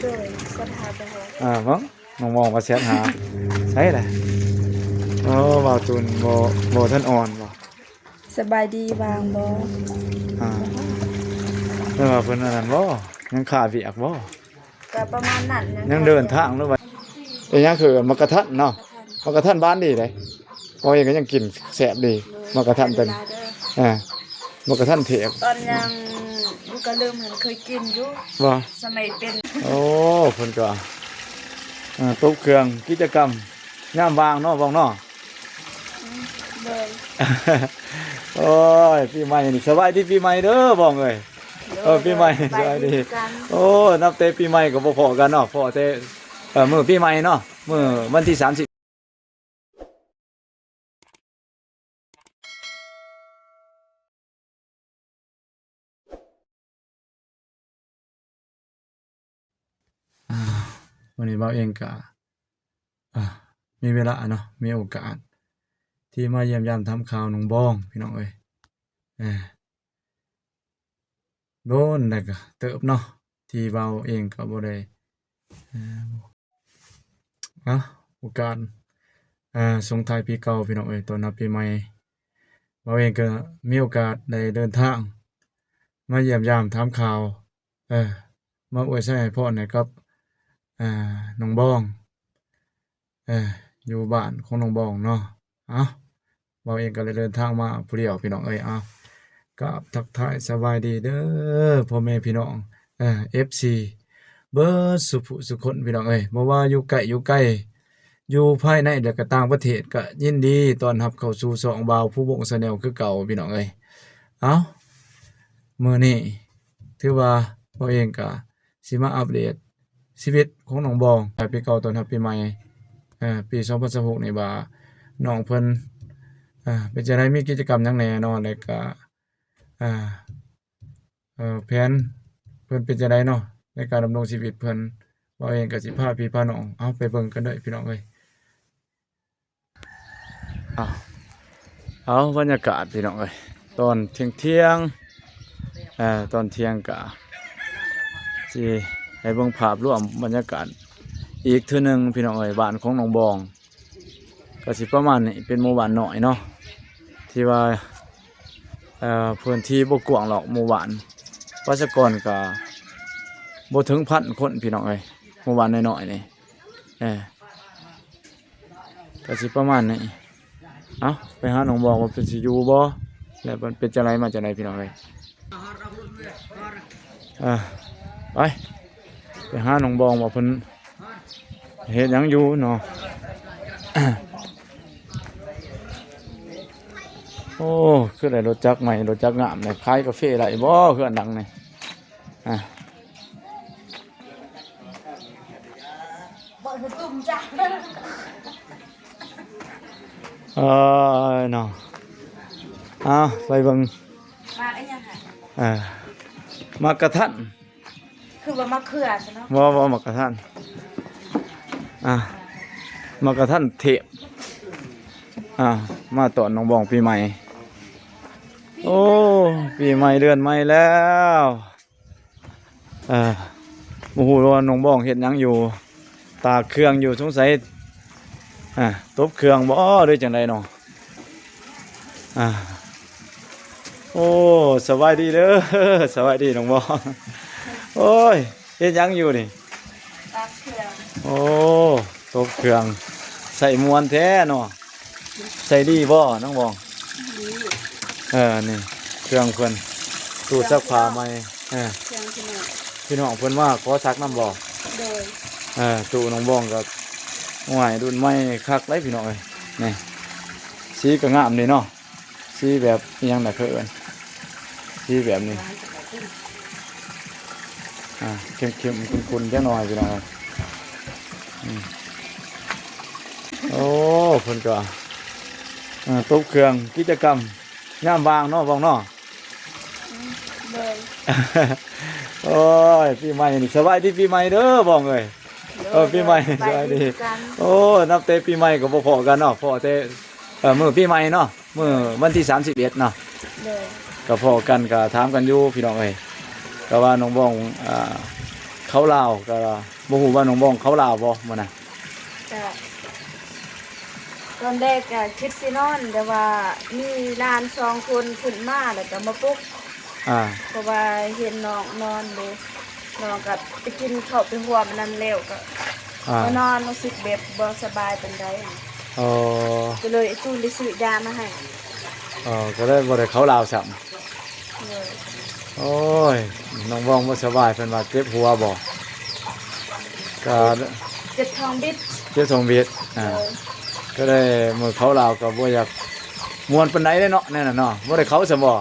ໂດຍ ສັດຫາບໍ່ຮອດ. ອ່າ ເບິ່ງ ນ້ອງມອງວ່າແຊດຫາ ໃສລະ? ໂອ້ ບ່າວຕຸນບໍ່ ບໍ່ທັນອ່ອນບໍ່? ສະບາຍດີ ວ່າງບໍ່? ອ່າ ແຕ່ວ່າເພິ່ນອັນນັ້ນບໍ່? ຍັງຄາວຽກບໍ່? ກໍປະມານນັ້ນ ຍັງ ຍັງເດີນທາງ ຫຼືວ່າ ເອີ ຫຍັງຄືໝາກກະທັນເນາະ? ໝາກກະທັນຫວານດີເດ້ ເຮົາເອງກໍຍັງກິນແຊບດີ. ໂດຍ ໝາກກະທັນຕົວນີ້ ເດີ ອ່າ ໝາກກະທັນເທບ ຕອນຍັງຢູ່ກະເລີມຫັ້ນເຄີຍກິນຢູ່ ບໍ່? ສະໄໝເປັນ ໂອ້ ເພິ່ນກໍ ອ່າ ຕົບເຄື່ອງກິດຈະກຳຍາມວ່າງເນາະ ບອງເນາະ. ອືມ ໂດຍ ໂອ້ຍ ປີໃໝ່ນີ້ ສະບາຍດີປີໃໝ່ເດີ ບອງເອີຍ. ໂດຍ ເອີ ປີໃໝ່ ໂດຍ ສະບາຍດີ ສະບາຍດີຄືກັນ. ໂອ້ ນັບແຕ່ປີໃໝ່ກໍບໍ່ພໍ້ກັນເນາະ ພໍ້ແຕ່ ເອີ ມື້ປີໃໝ່ເນາະ ມື້ວັນທີສາມສິບ. ອ່າ ມື້ນີ້ບ່າວເອງກະ ອ່າ ມີເວລາເນາະ ມີໂອກາດທີ່ມາຢ້ຽມຢາມຖາມຂ່າວນ້ອງບອງ ພີ່ນ້ອງເອີຍ. ເອີ ໂດນແລ້ວກະເຕີບເນາະ ທີ່ບ່າວເອງກະບໍ່ໄດ້ ເອີ ເອົາ ໂອກາດ ອ່າ ສົ່ງທ້າຍປີເກົ່າ ພີ່ນ້ອງເອີຍ ຕ້ອນຮັບປີໃໝ່ ບ່າວເອງກໍມີໂອກາດໄດ້ເດີນທາງມາຢ້ຽມຢາມຖາມຂ່າວ ເອີ ມາອວຍໄຊໃຫ້ພອນໃຫ້ກັບ ອ່າ ນ້ອງບອງ ເອີ ຢູ່ບ້ານຂອງນ້ອງບອງເນາະ. ເອົ້າ ບ່າວເອງກໍໄດ້ເດີນທາງມາຜູ້ດຽວ ພີ່ນ້ອງເອີຍ. ເອົ້າ ກາບທັກທາຍສະບາຍດີເດີພໍ່ແມ່ພີ່ນ້ອງ ເອີ ເອັຟຊີ ເບິດສຸຜູ້ສຸຄົນ ພີ່ນ້ອງເອີຍ ບໍ່ວ່າຢູ່ໃກ້ຢູ່ໄກ ຢູ່ພາຍໃນ ແລະ ກໍຕ່າງປະເທດ ກໍຍິນດີຕ້ອນຮັບເຂົ້າສູ່ຊ່ອງບ່າວພູວົງ Channel ຄືເກົ່າ ພີ່ນ້ອງເອີຍ. ເອົ້າ ມື້ນີ້ຖືວ່າບ່າວເອງກໍຊິມາອັບເດດຊີວິດຂອງນ້ອງບອງ ໃຫ້ປີເກົ່າຕ້ອນຮັບປີໃໝ່ ເອີ ປີສອງພັນຊາວຫົກນີ້ວ່າ ນ້ອງເພິ່ນ ເອີ ເປັນຈັ່ງໃດ ມີກິດຈະກຳຫຍັງແດ່ເນາະ ແລະກະ ເອີ ເອີ ແຜນເພິ່ນເປັນຈັ່ງໃດເນາະ ໃນການດຳລົງຊີວິດເພິ່ນ. ເວົ້າເອງກໍຊິພາພີ່ພານ້ອງ ເອົາ ໄປເບິ່ງກັນເດີພີ່ນ້ອງເອີຍ. ເອົາ ເອົາ ບັນຍາກາດພີ່ນ້ອງເອີຍ ຕອນທ່ຽງໆ ເອີ ຕອນທ່ຽງກະຊິໃຫ້ເບິ່ງພາບລວມບັນຍາກາດອີກເທື່ອໜຶ່ງພີ່ນ້ອງເອີຍ. ບ້ານຂອງນ້ອງບອງກະຊິປະມານນີ້ ເປັນໝູ່ບ້ານນ້ອຍເນາະ ທີ່ວ່າ ເອີ ພື້ນທີ່ບໍ່ກວ້າງດອກ ໝູ່ບ້ານ ປະຊາກອນກະບໍ່ເຖິງພັນຄົນພີ່ນ້ອງເອີຍ ໝູ່ບ້ານນ້ອຍໆນີ້ ເອີ ກະຊິປະມານນີ້. ເອົ້າ ໄປຫານ້ອງບອງວ່າເພິ່ນຊິຢູ່ບໍ່ ແລະເພິ່ນເປັນຈັ່ງໃດມາຈັ່ງໃດພີ່ນ້ອງເອີຍ. ເອີ ໄປ ໄປຫານ້ອງບອງວ່າເພິ່ນເຮັດຫຍັງຢູ່ເນາະ. ໂອ້ ຄືໄດ້ລົດຈັກໃໝ່ ລົດຈັກງາມເລີຍ ຂາຍກາເຟໄດ້ບໍ່ເຮືອນຫຼັງນີ້? ອ່າ ເອີຍເນາະ ເອົາ ໄປເບິ່ງ ໝາກອີຫຍັງຫະ? ເອີ ໝາກກະທັນ ຄືວ່າໝາກເຂືອຊະເນາະ. ບໍ່ ບໍ່ ໝາກກະທັນ ອ່າ ໝາກກະທັນເທບ ອ່າ ມາຕ້ອນນ້ອງບອງປີໃໝ່. ໂອ້ ປີໃໝ່ເດືອນໃໝ່ແລ້ວ. ເອີ ບໍ່ຮູ້ວ່ານ້ອງບອງເຮັດຫຍັງຢູ່ ຕາກເຄື່ອງຢູ່ ສົງໄສ ອ່າ ຕົບເຄື່ອງບໍ່ ຫຼືຈັ່ງໃດເນາະ. ອ່າ ໂອ້ ສະບາຍດີເດີ ສະບາຍດີນ້ອງບອງ. ໂອ້ຍ ເຮັດຫຍັງຢູ່ນີ້? ຕາກເຄື່ອງ. ໂອ້ ຕົບເຄື່ອງ ໃສ່ມ່ວນແທ້ເນາະ. ໃສ່ດີບໍ່ນ້ອງບອງ? ດີ. ເອີ ນີ້ເຄື່ອງເພິ່ນ ຕູ້ຊັກຜ້າໃໝ່. ເອີ ເຄື່ອງພີ່ນ້ອງ ພີ່ນ້ອງເພິ່ນມາຂໍຊັກນຳບໍ່? ໂດຍ. ເອີ ຕູ້ນ້ອງບອງກໍ ໂອ້ຍ ລຸ້ນໃໝ່ຄັກເລີຍພີ່ນ້ອງເອີຍ. ນີ້ ສີກໍງາມດີເນາະ ສີແບບອີຫຍັງນະ ເຂົາເອີ້ນ ສີແບບນີ້ ອ່າ ເຂັ້ມໆ ຂຸ້ນໆ ຈັກໜ້ອຍພີ່ນ້ອງ. ອືມ ໂອ້ ເພິ່ນກໍ ເອີ ຕົບເຄື່ອງກິດຈະກຳຍາມວ່າງເນາະ ບອງເນາະ. ອືມ ໂດຍ. ໂອ້ຍ ປີໃໝ່ນີ້ ສະບາຍດີປີໃໝ່ເດີ ບອງເອີຍ. ໂດຍ ເອີ ປີໃໝ່ ໂດຍ ສະບາຍດີ ສະບາຍດີຄືກັນ. ໂອ້ ນັບແຕ່ປີໃໝ່ກໍບໍ່ພໍ້ກັນເນາະ ພໍ້ແຕ່ ເອີ ມື້ປີໃໝ່ເນາະ ມື້ວັນທີສາມສິບເອັດເນາະ. ໂດຍ. ກໍພໍ້ກັນ ກໍຖາມກັນຢູ່ພີ່ນ້ອງເອີຍ ກໍວ່ານ້ອງບອງ ອ່າ ເຂົ້າລາວ ກໍບໍ່ຮູ້ວ່ານ້ອງບອງເຂົ້າລາວບໍ່ມື້ນັ້ນ? ກະຕອນແລກກະຄິດຊິນອນ ແຕ່ວ່າມີຫຼານສອງຄົນຂຶ້ນມາ ແລ້ວກໍມາປຸກ ອ່າ ເພາະວ່າເຫັນນ້ອງນອນຢູ່ ນ້ອງກໍໄປກິນເຂົ້າໄປຮ່ວມອັນນັ້ນແລ້ວກໍ ອ່າ ມານອນ ຮູ້ສຶກແບບບໍ່ສະບາຍປານໃດ ອໍ ກໍເລີຍອ້າຍຕູນໄດ້ຊື້ຢາມາໃຫ້ ອໍ ກໍເລີຍບໍ່ໄດ້ເຂົ້າລາວຊ້ຳ. ໂດຍ ໂອ້ຍ ນ້ອງບອງບໍ່ສະບາຍ ເພິ່ນວ່າເຈັບຫົວບໍ່? ກະເຈັບທ້ອງບິດ ເຈັບທ້ອງບິດ ອ່າ ໂດຍ ກໍໄດ້ມື້ເຂົ້າລາວກໍບໍ່ຢາກມ່ວນປານໃດເດ້ເນາະ ແນວນັ້ນເນາະ ບໍ່ໄດ້ເຂົ້າຊ້ຳບໍ່?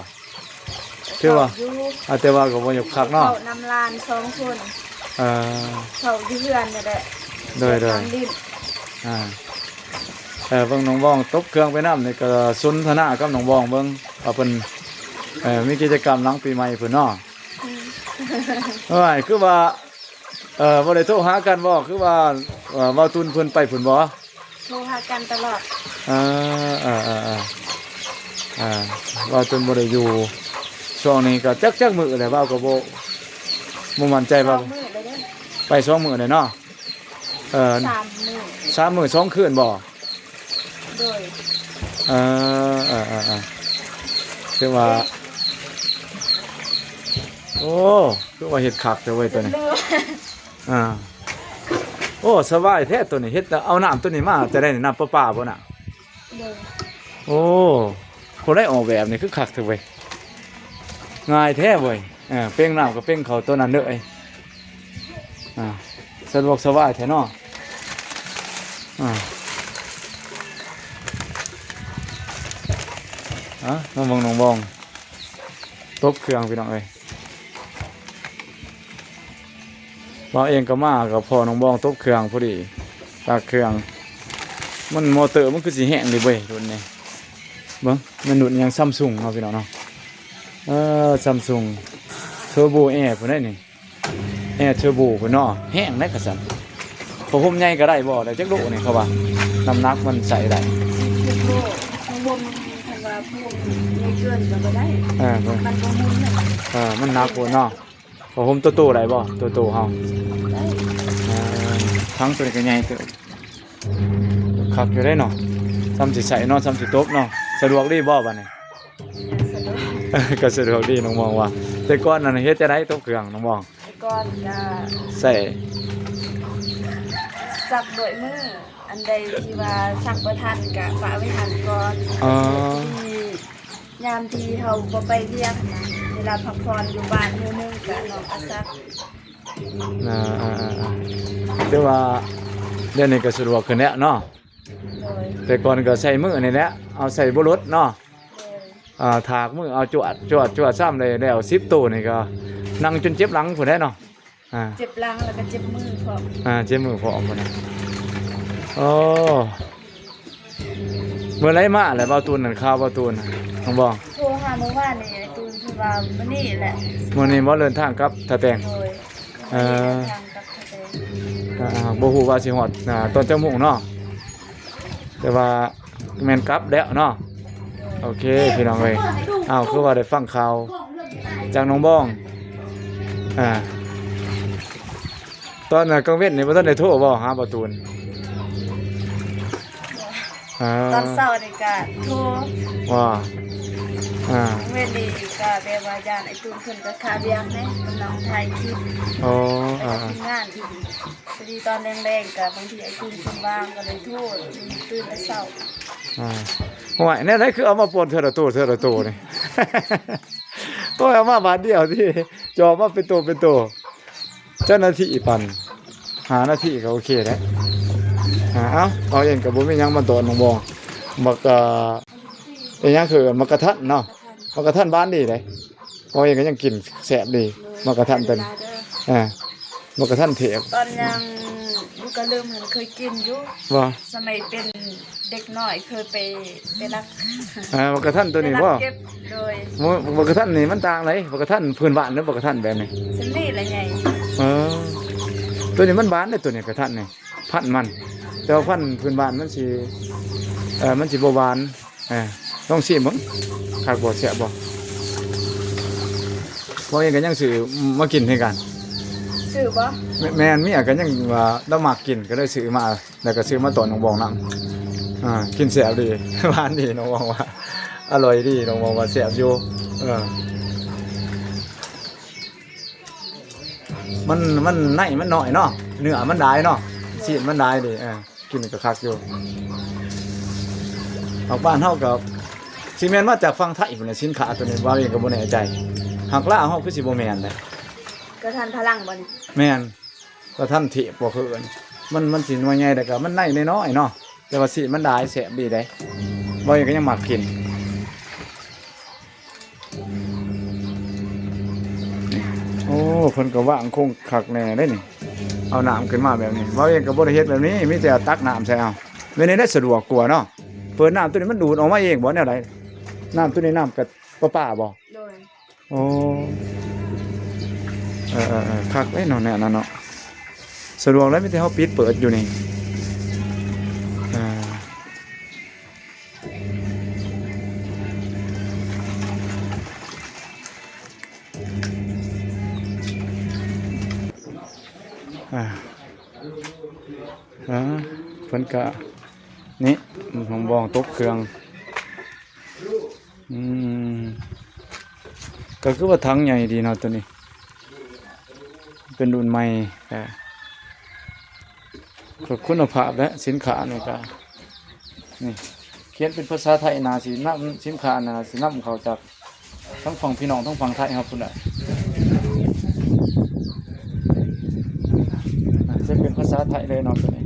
ຄືວ່າ ເຂົ້າຢູ່ ອ່າ ແຕ່ວ່າກໍບໍ່ຢາກຄັກເນາະ ເຂົ້ານຳຫຼານສອງຄົນ ເອີ ເຂົ້າຢູ່ເຮືອນນີ້ແຫຼະ ໂດຍໆ ແບບນອນຫຼິ້ນ ອ່າ ເອີ ເບິ່ງນ້ອງບອງຕົບເຄື່ອງໄປນຳນີ້ ກໍສົນທະນາກັບນ້ອງບອງເບິ່ງວ່າເພິ່ນ ເອີ ມີກິດຈະກຳຫຼັງປີໃໝ່ພຸ້ນເນາະ ອືມ ໂອ້ຍ ຄືວ່າ ເອີ ບໍ່ໄດ້ໂທຫາກັນບໍ່? ຄືວ່າ ເອີ ເວົ້າຕຸນເພິ່ນໄປພຸ້ນບໍ່? ໂທຫາກັນຕະຫຼອດ ເອີ ເອີ ເອີ ເອີ ເອີ ເວົ້າຈົນບໍ່ໄດ້ຢູ່ ຊ່ວງນີ້ກໍຈັກ ຈັກມື້ແລ້ວ ເວົ້າກໍບໍ່ ບໍ່ໝັ້ນໃຈວ່າ ສອງມື້ແລ້ວເດ້ ໄປສອງມື້ແລ້ວເນາະ ເອີ ສາມມື້ ສາມມື້ສອງຄືນບໍ່? ໂດຍ ເອີ ເອີ ເອີ ເອີ ຄືວ່າ ໂອ້ ຄືວ່າເຮັດຄັກແທ້ເວີຍໂຕນີ້ ອ່າ ໂອ້ ສະບາຍແທ້ໂຕນີ້ ເຮັດ ເອົານ້ຳໂຕນີ້ມາແຕ່ໃດນີ້ ນ້ຳປະປາບໍ່ນະ? ໂດຍ ໂອ້ ຜູ້ໃດອອກແບບນີ້ຄືຄັກແທ້ເວີຍ ງ່າຍແທ້ເວີຍ ເອີ ເປັ່ງນ້ຳກໍເປັ່ງເຂົ້າໂຕນັ້ນເລີຍ ອ່າ ສະດວກສະບາຍແທ້ເນາະ ອ່າ ອ່າ ມາເບິ່ງນ້ອງບອງ ຕົບເຄື່ອງພີ່ນ້ອງເອີຍ ບ່າວເອງກໍມາກໍພໍ້ນ້ອງບອງຕົບເຄື່ອງພໍດີ ຕັກເຄື່ອງ ມັນມໍເຕີມັນຄືຊິແຮງເດ້ເວີຍ ລຸ້ນນີ້ ເບິ່ງ ແມ່ນລຸ້ນຫຍັງ ຊຳຊຸງເນາະ ພີ່ນ້ອງເນາະ ເອີ ຊຳຊຸງ ເທີໂບແອພຸ້ນໃດນີ້ ແອເທີໂບພຸ້ນເນາະ ແຮງໃດກະຊັ້ນ ຜ້າຫົ່ມໃຫຍ່ກໍໄດ້ບໍ່ ໄດ້ຈັກໂລນີ້ ເຂົາວ່າ ນ້ຳໜັກມັນໃສ່ໄດ້ ສິບຫົກໂລ ຜ້າຫົ່ມ ຄັນວ່າຜ້າຫົ່ມໃຫຍ່ເກີນກໍບໍ່ໄດ້ ເອີ ມັນບໍ່ໝູນນະ ເອີ ມັນໜັກໂພດເນາະ ຜ້າຫົ່ມໂຕໂຕໄດ້ບໍ່? ໂຕໂຕເຮົາ ໄດ້ ເອີ ຖັງໂຕນີ້ກໍໃຫຍ່ເຕີບ ຄັກຢູ່ເດ້ເນາະ ຊ່ຳຊິໃສ່ເນາະ ຊ່ຳຊິຕົບເນາະ ສະດວກດີບໍ່ບາດນີ້? ສະດວກ ກໍສະດວກດີນ້ອງບອງວ່າ ແຕ່ກ່ອນນັ້ນເຮັດຈັ່ງໃດຕົບເຄື່ອງນ້ອງບອງ? ແຕ່ກ່ອນກໍໃສ່ ຊັກດ້ວຍມື ອັນໃດທີ່ວ່າຊັກບໍ່ທັນກໍປະໄວ້ຫັ້ນກ່ອນ ອໍ ທີ່ຍາມທີ່ເຮົາບໍ່ໄປວຽກຫັ້ນນະ ເວລາພັກຜ່ອນຢູ່ບ້ານມື້ໜຶ່ງກໍນ້ອງກໍຊັກ ອ່າ ອ່າ ອ່າ ອ່າ ແຕ່ວ່າດຽວນີ້ກໍສະດວກຂຶ້ນແລ້ວເນາະ ໂດຍ ແຕ່ກ່ອນກໍໃຊ້ມືນີ້ແຫຼະ ເອົາໃສ່ບໍ່ລົດເນາະ ໂດຍ ອ່າ ຖາກມືເອົາຈວດ ຈວດ ຈວດ ຊ້ຳໄດ້ແລ້ວ ສິບໂຕນີ້ກໍນັ່ງຈົນເຈັບຫຼັງພຸ້ນແຫຼະເນາະ ອ່າ ເຈັບຫຼັງແລ້ວກໍເຈັບມືພ້ອມ ອ່າ ເຈັບມືພ້ອມພຸ້ນນະ ໂອ້ ເມື່ອໃດມາແຫຼະບ່າວຕູນນັ້ນ ຂ່າວບ່າວຕູນນະ ນ້ອງບອງ ໂທຫາມື້ວານນີ້ ອ້າຍຕູນເພິ່ນວ່າມື້ນີ້ແຫຼະ ມື້ນີ້ບໍ່ເດີນທາງກັບທ່າແຕງ ໂດຍ ເອີ ເດີນທາງກັບທ່າແຕງ ອ່າ ບໍ່ຮູ້ວ່າຊິຮອດ ອ່າ ຕອນຈັກໂມງເນາະ ແຕ່ວ່າແມ່ນກັບແລ້ວເນາະ ໂອເຄພີ່ນ້ອງເອີຍ ອ້າວ ຄືວ່າໄດ້ຟັງຂ່າວຈາກນ້ອງບອງ ອ່າ ຕອນກາງເວັນນີ້ບໍ່ທັນໄດ້ໂທບໍ່ຫາບ່າວຕູນ? ອ່າ ຕອນເຊົ້ານີ້ກະໂທ ວ່າ ອ່າ ກາງເວັນນີ້ກະແບບວ່າຢ້ານອ້າຍຕູນເພິ່ນກະຄາວຽກແດ່ ກຳລັງຖ່າຍຄລິບ ອໍ ແລ້ວກະ ອ່າ ທີມງານ ພໍດີຕອນແລງໆ ກະບາງທີອ້າຍຕູນເພິ່ນວ່າງ ກະເລີຍໂທ ຕື່ນແຕ່ເຊົ້າ ອ່າ ໂອ້ຍ ແນວໃດຄືເອົາມາປ່ນເທື່ອລະໂຕ ເທື່ອລະໂຕນີ້ ໂອ້ຍ ເອົາມາບາດດຽວຕິ ຈອບມາເປັນໂຕເປັນໂຕ. ເຈົ້າໜ້າທີ່ປັ່ນ ຫ້ານາທີກໍໂອເຄແລ້ວ ອ່າ ເອົ້າ ເອົາເອງກໍບໍ່ມີຫຍັງມາຕອນນ້ອງບອງ ບັກ ເອີ ອີຫຍັງຄືໝາກກະທັນເນາະ ໝາກກະທັນຫວານດີເດ້ ເອົາເອງກໍຍັງກິນແຊບດີ ໝາກກະທັນຕົວນີ້ ເອີ ໝາກກະທັນເທບ ຕອນຍັງຢູ່ກະລຶມຫັ້ນເຄີຍກິນຢູ່ ບໍ່ ສະໄໝເປັນ ເດັກນ້ອຍເຄີຍໄປ ໄປລັກ ອ່າ ໝາກກະທັນຕົວນີ້ບໍ່? ໄປລັກເກັບ ໂດຍ ໝາກ ໝາກກະທັນນີ້ມັນຕ່າງໃດ ໝາກກະທັນພື້ນບ້ານ ຫຼື ໝາກກະທັນແບບນີ້? ສ່ຳນີ້ລະໃຫຍ່ ເອີ ຕົວນີ້ມັນຫວານເດ້ ຕົວນີ້ກະທັນນີ້ ພັນມັນ ແຕ່ວ່າພັນພື້ນບ້ານມັນຊິ ເອີ ມັນຊິບໍ່ຫວານ ເອີ ລອງຊີມເບິ່ງ ຄັກບໍ່ ແຊບບໍ່? ພວກນີ້ກໍຍັງຊື້ມາກິນຄືກັນ ຊື້ບໍ່? ແມ່ນ ເມຍກໍຍັງວ່າລາວມັກກິນ ກໍເລີຍຊື້ມາ ແລ້ວກໍຊື້ມາຕ້ອນນ້ອງບອງນຳ. ອ່າ ກິນແຊບດີ ຫວານດີ ນ້ອງບອງວ່າ ອະລ່ອຍດີ ນ້ອງບອງວ່າແຊບຢູ່. ເອີ ມັນ ມັນ ໃນມັນໜ້ອຍເນາະ ເນື້ອມັນຫຼາຍເນາະ ຊີ້ນມັນຫຼາຍດີ. ເອີ ກິນກໍຄັກຢູ່. ອອກບ້ານເຮົາກໍຊິແມ່ນມາຈາກຝັ່ງໄທພຸ້ນແຫຼະ ສິນຄ້າໂຕນີ້ ບ່າວເອງກໍບໍ່ແນ່ໃຈ. ຫາກລາວເຮົາຄືຊິບໍ່ແມ່ນແຫຼະ. ກະທັນພະລັງບໍ່ນີ້? ແມ່ນ ກະທັນທີບບໍ່ຄືເອີ້ນ. ມັນ ມັນຊິໜ່ວຍໃຫຍ່ ແລ້ວກໍມັນໃນນ້ອຍໆເນາະ ແຕ່ວ່າຊີ້ນມັນຫຼາຍ ແຊບດີເດ້. ບ່າວເອງກໍຍັງມັກກິນ. ໂອ້ ເພິ່ນກໍວາງຄົງຄັກແນ່ເດ້ນີ້ ເອົານ້ຳຂຶ້ນມາແບບນີ້. ເວົ້າເອງກໍບໍ່ໄດ້ເຮັດແບບນີ້ ມີແຕ່ຕັກນ້ຳໃສ່ເອົາ. ແບບນີ້ໄດ້ສະດວກກວ່າເນາະ. ເປີດນ້ຳໂຕນີ້ມັນດູດອອກມາເອງບໍ່ ແນວໃດ? ນ້ຳໂຕນີ້ນ້ຳກະປະປາບໍ່? ໂດຍ. ໂອ້ ເອີໆໆ ຄັກເດ້ເນາະ ແນວນັ້ນເນາະ ສະດວກແລ້ວ ມີແຕ່ເຮົາປິດເປີດຢູ່ນີ້. ເອີ ອ່າ ອ່າ ເພິ່ນກະ ນີ້ ຂອງບ່ອງຕົກເຄື່ອງ. ອືມ ກໍຄືວ່າຖັງໃຫຍ່ດີເນາະໂຕນີ້ ເປັນລຸ້ນໃໝ່ ກໍ ກໍຄຸນນະພາບແຫຼະ ສິນຄ້ານີ້ກໍ ນີ້ ຂຽນເປັນພາສາໄທ ໜ້າຊິນຳ ສິນຄ້າໜ້າຊິນຳເຂົ້າຈາກ ທັງຝັ່ງພີ່ນ້ອງ ທັງຝັ່ງໄທເຮົາພຸ້ນແຫຼະ. ຈະເປັນພາສາໄທເລີຍເນາະໂຕນີ້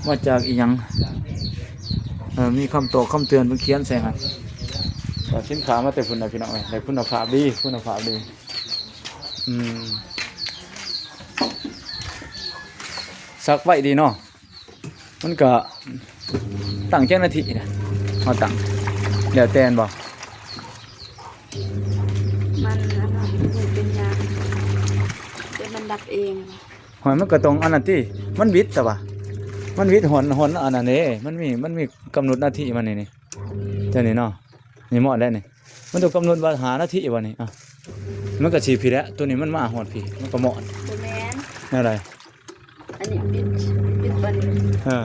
ມາຈາກອີ່ຫຍັງ ເອີ ມີຄຳຕອບຄຳເຕືອນເພິ່ນຂຽນໃສ່ຫັ້ນ. ກໍສິນຄ້າມາແຕ່ພຸ້ນນະພີ່ນ້ອງເອີຍ ໄດ້ຄຸນນະພາບດີ ຄຸນນະພາບດີ. ອືມ ສັກໄວດີເນາະ. ມັນກະຕັ້ງຈັກນາທີນະ ເຮົາຕັ້ງ ແລ້ວແຕ່ແມ່ນບໍ່? ມັນອັນນັ້ນ ມັນເປັນຫຍັງ ແຕ່ມັນດັບເອງ. ຫອຍ ມັນກະຕ້ອງອັນນັ້ນຕິ ມັນຫວິດແຕ່ວ່າ ມັນຫວິດຫອນ ຫອນອັນນັ້ນເດ້ ມັນມີ ມັນມີກຳນົດນາທີມັນນີ້ ນີ້ ເຈົ້ານີ້ເນາະ ນີ້ໝົດແລ້ວນີ້. ມັນຕ້ອງກຳນົດວ່າຫ້ານາທີບໍ່ນີ້? ອ່ະ ມັນກະຊິພີ້ແຫຼະ ໂຕນີ້ມັນມາຮອດພີ້ ມັນກະໝົດ. ບໍ່ແມ່ນ ແນວໃດ? ອັນນີ້ບິດ ບິດບໍ່ນີ້? ເອີ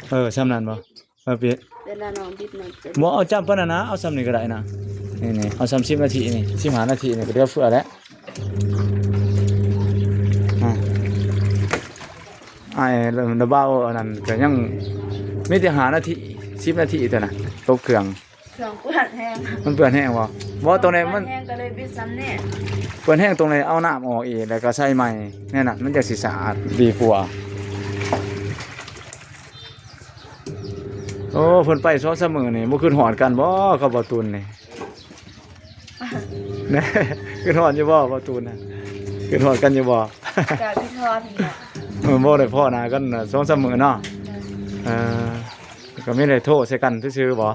ເອີ ຊ່ຳນັ້ນບໍ່? ເອີ ປິດ ເວລານ້ອງບິດນັ້ນ ບໍ່ເອົາຈ້ຳປານນັ້ນນະ ເອົາຊ່ຳນີ້ກະໄດ້ນະ. ນີ້ໆ ເອົາຊ່ຳສິບນາທີນີ້ ສິບຫ້ານາທີນີ້ກະເຫຼືອເຟືອແລ້ວ. ອ່າ ອ້າຍລະບ່າວອັນນັ້ນກະຍັງມີແຕ່ຫ້ານາທີ ສິບນາທີເທົ່ານັ້ນ ຕົບເຄື່ອງ. ເຄື່ອງເປື້ອນແຮງ ມັນເປື້ອນແຮງບໍ່? ບໍ່ ຕົງໃດມັນເປື້ອນແຮງ ກະເລີຍບິດຊ່ຳນີ້ ເປື້ອນແຮງ ຕົງໃດເອົານ້ຳອອກອີກ ແລ້ວກະໃສ່ໃໝ່ ແນວນັ້ນມັນຈັ່ງຊິສະອາດດີກວ່າ. ໂອ້ ເພິ່ນໄປສອງສາມມື້ນີ້ ບໍ່ຄິດຮອດກັນບໍ່ ກັບບ່າວຕູນນີ້? ແນ່ ຄິດຮອດຢູ່ບໍ່ບ່າວຕູນນະ? ຄິດຮອດກັນຢູ່ບໍ່? ກະຄິດຮອດຫັ້ນແຫຼະ ເອີ ບໍ່ໄດ້ພໍ້ໜ້າກັນສອງສາມມື້ເນາະ. ເອີ ກະມີໄດ້ໂທໃສ່ກັນຊື່ໆບໍ່?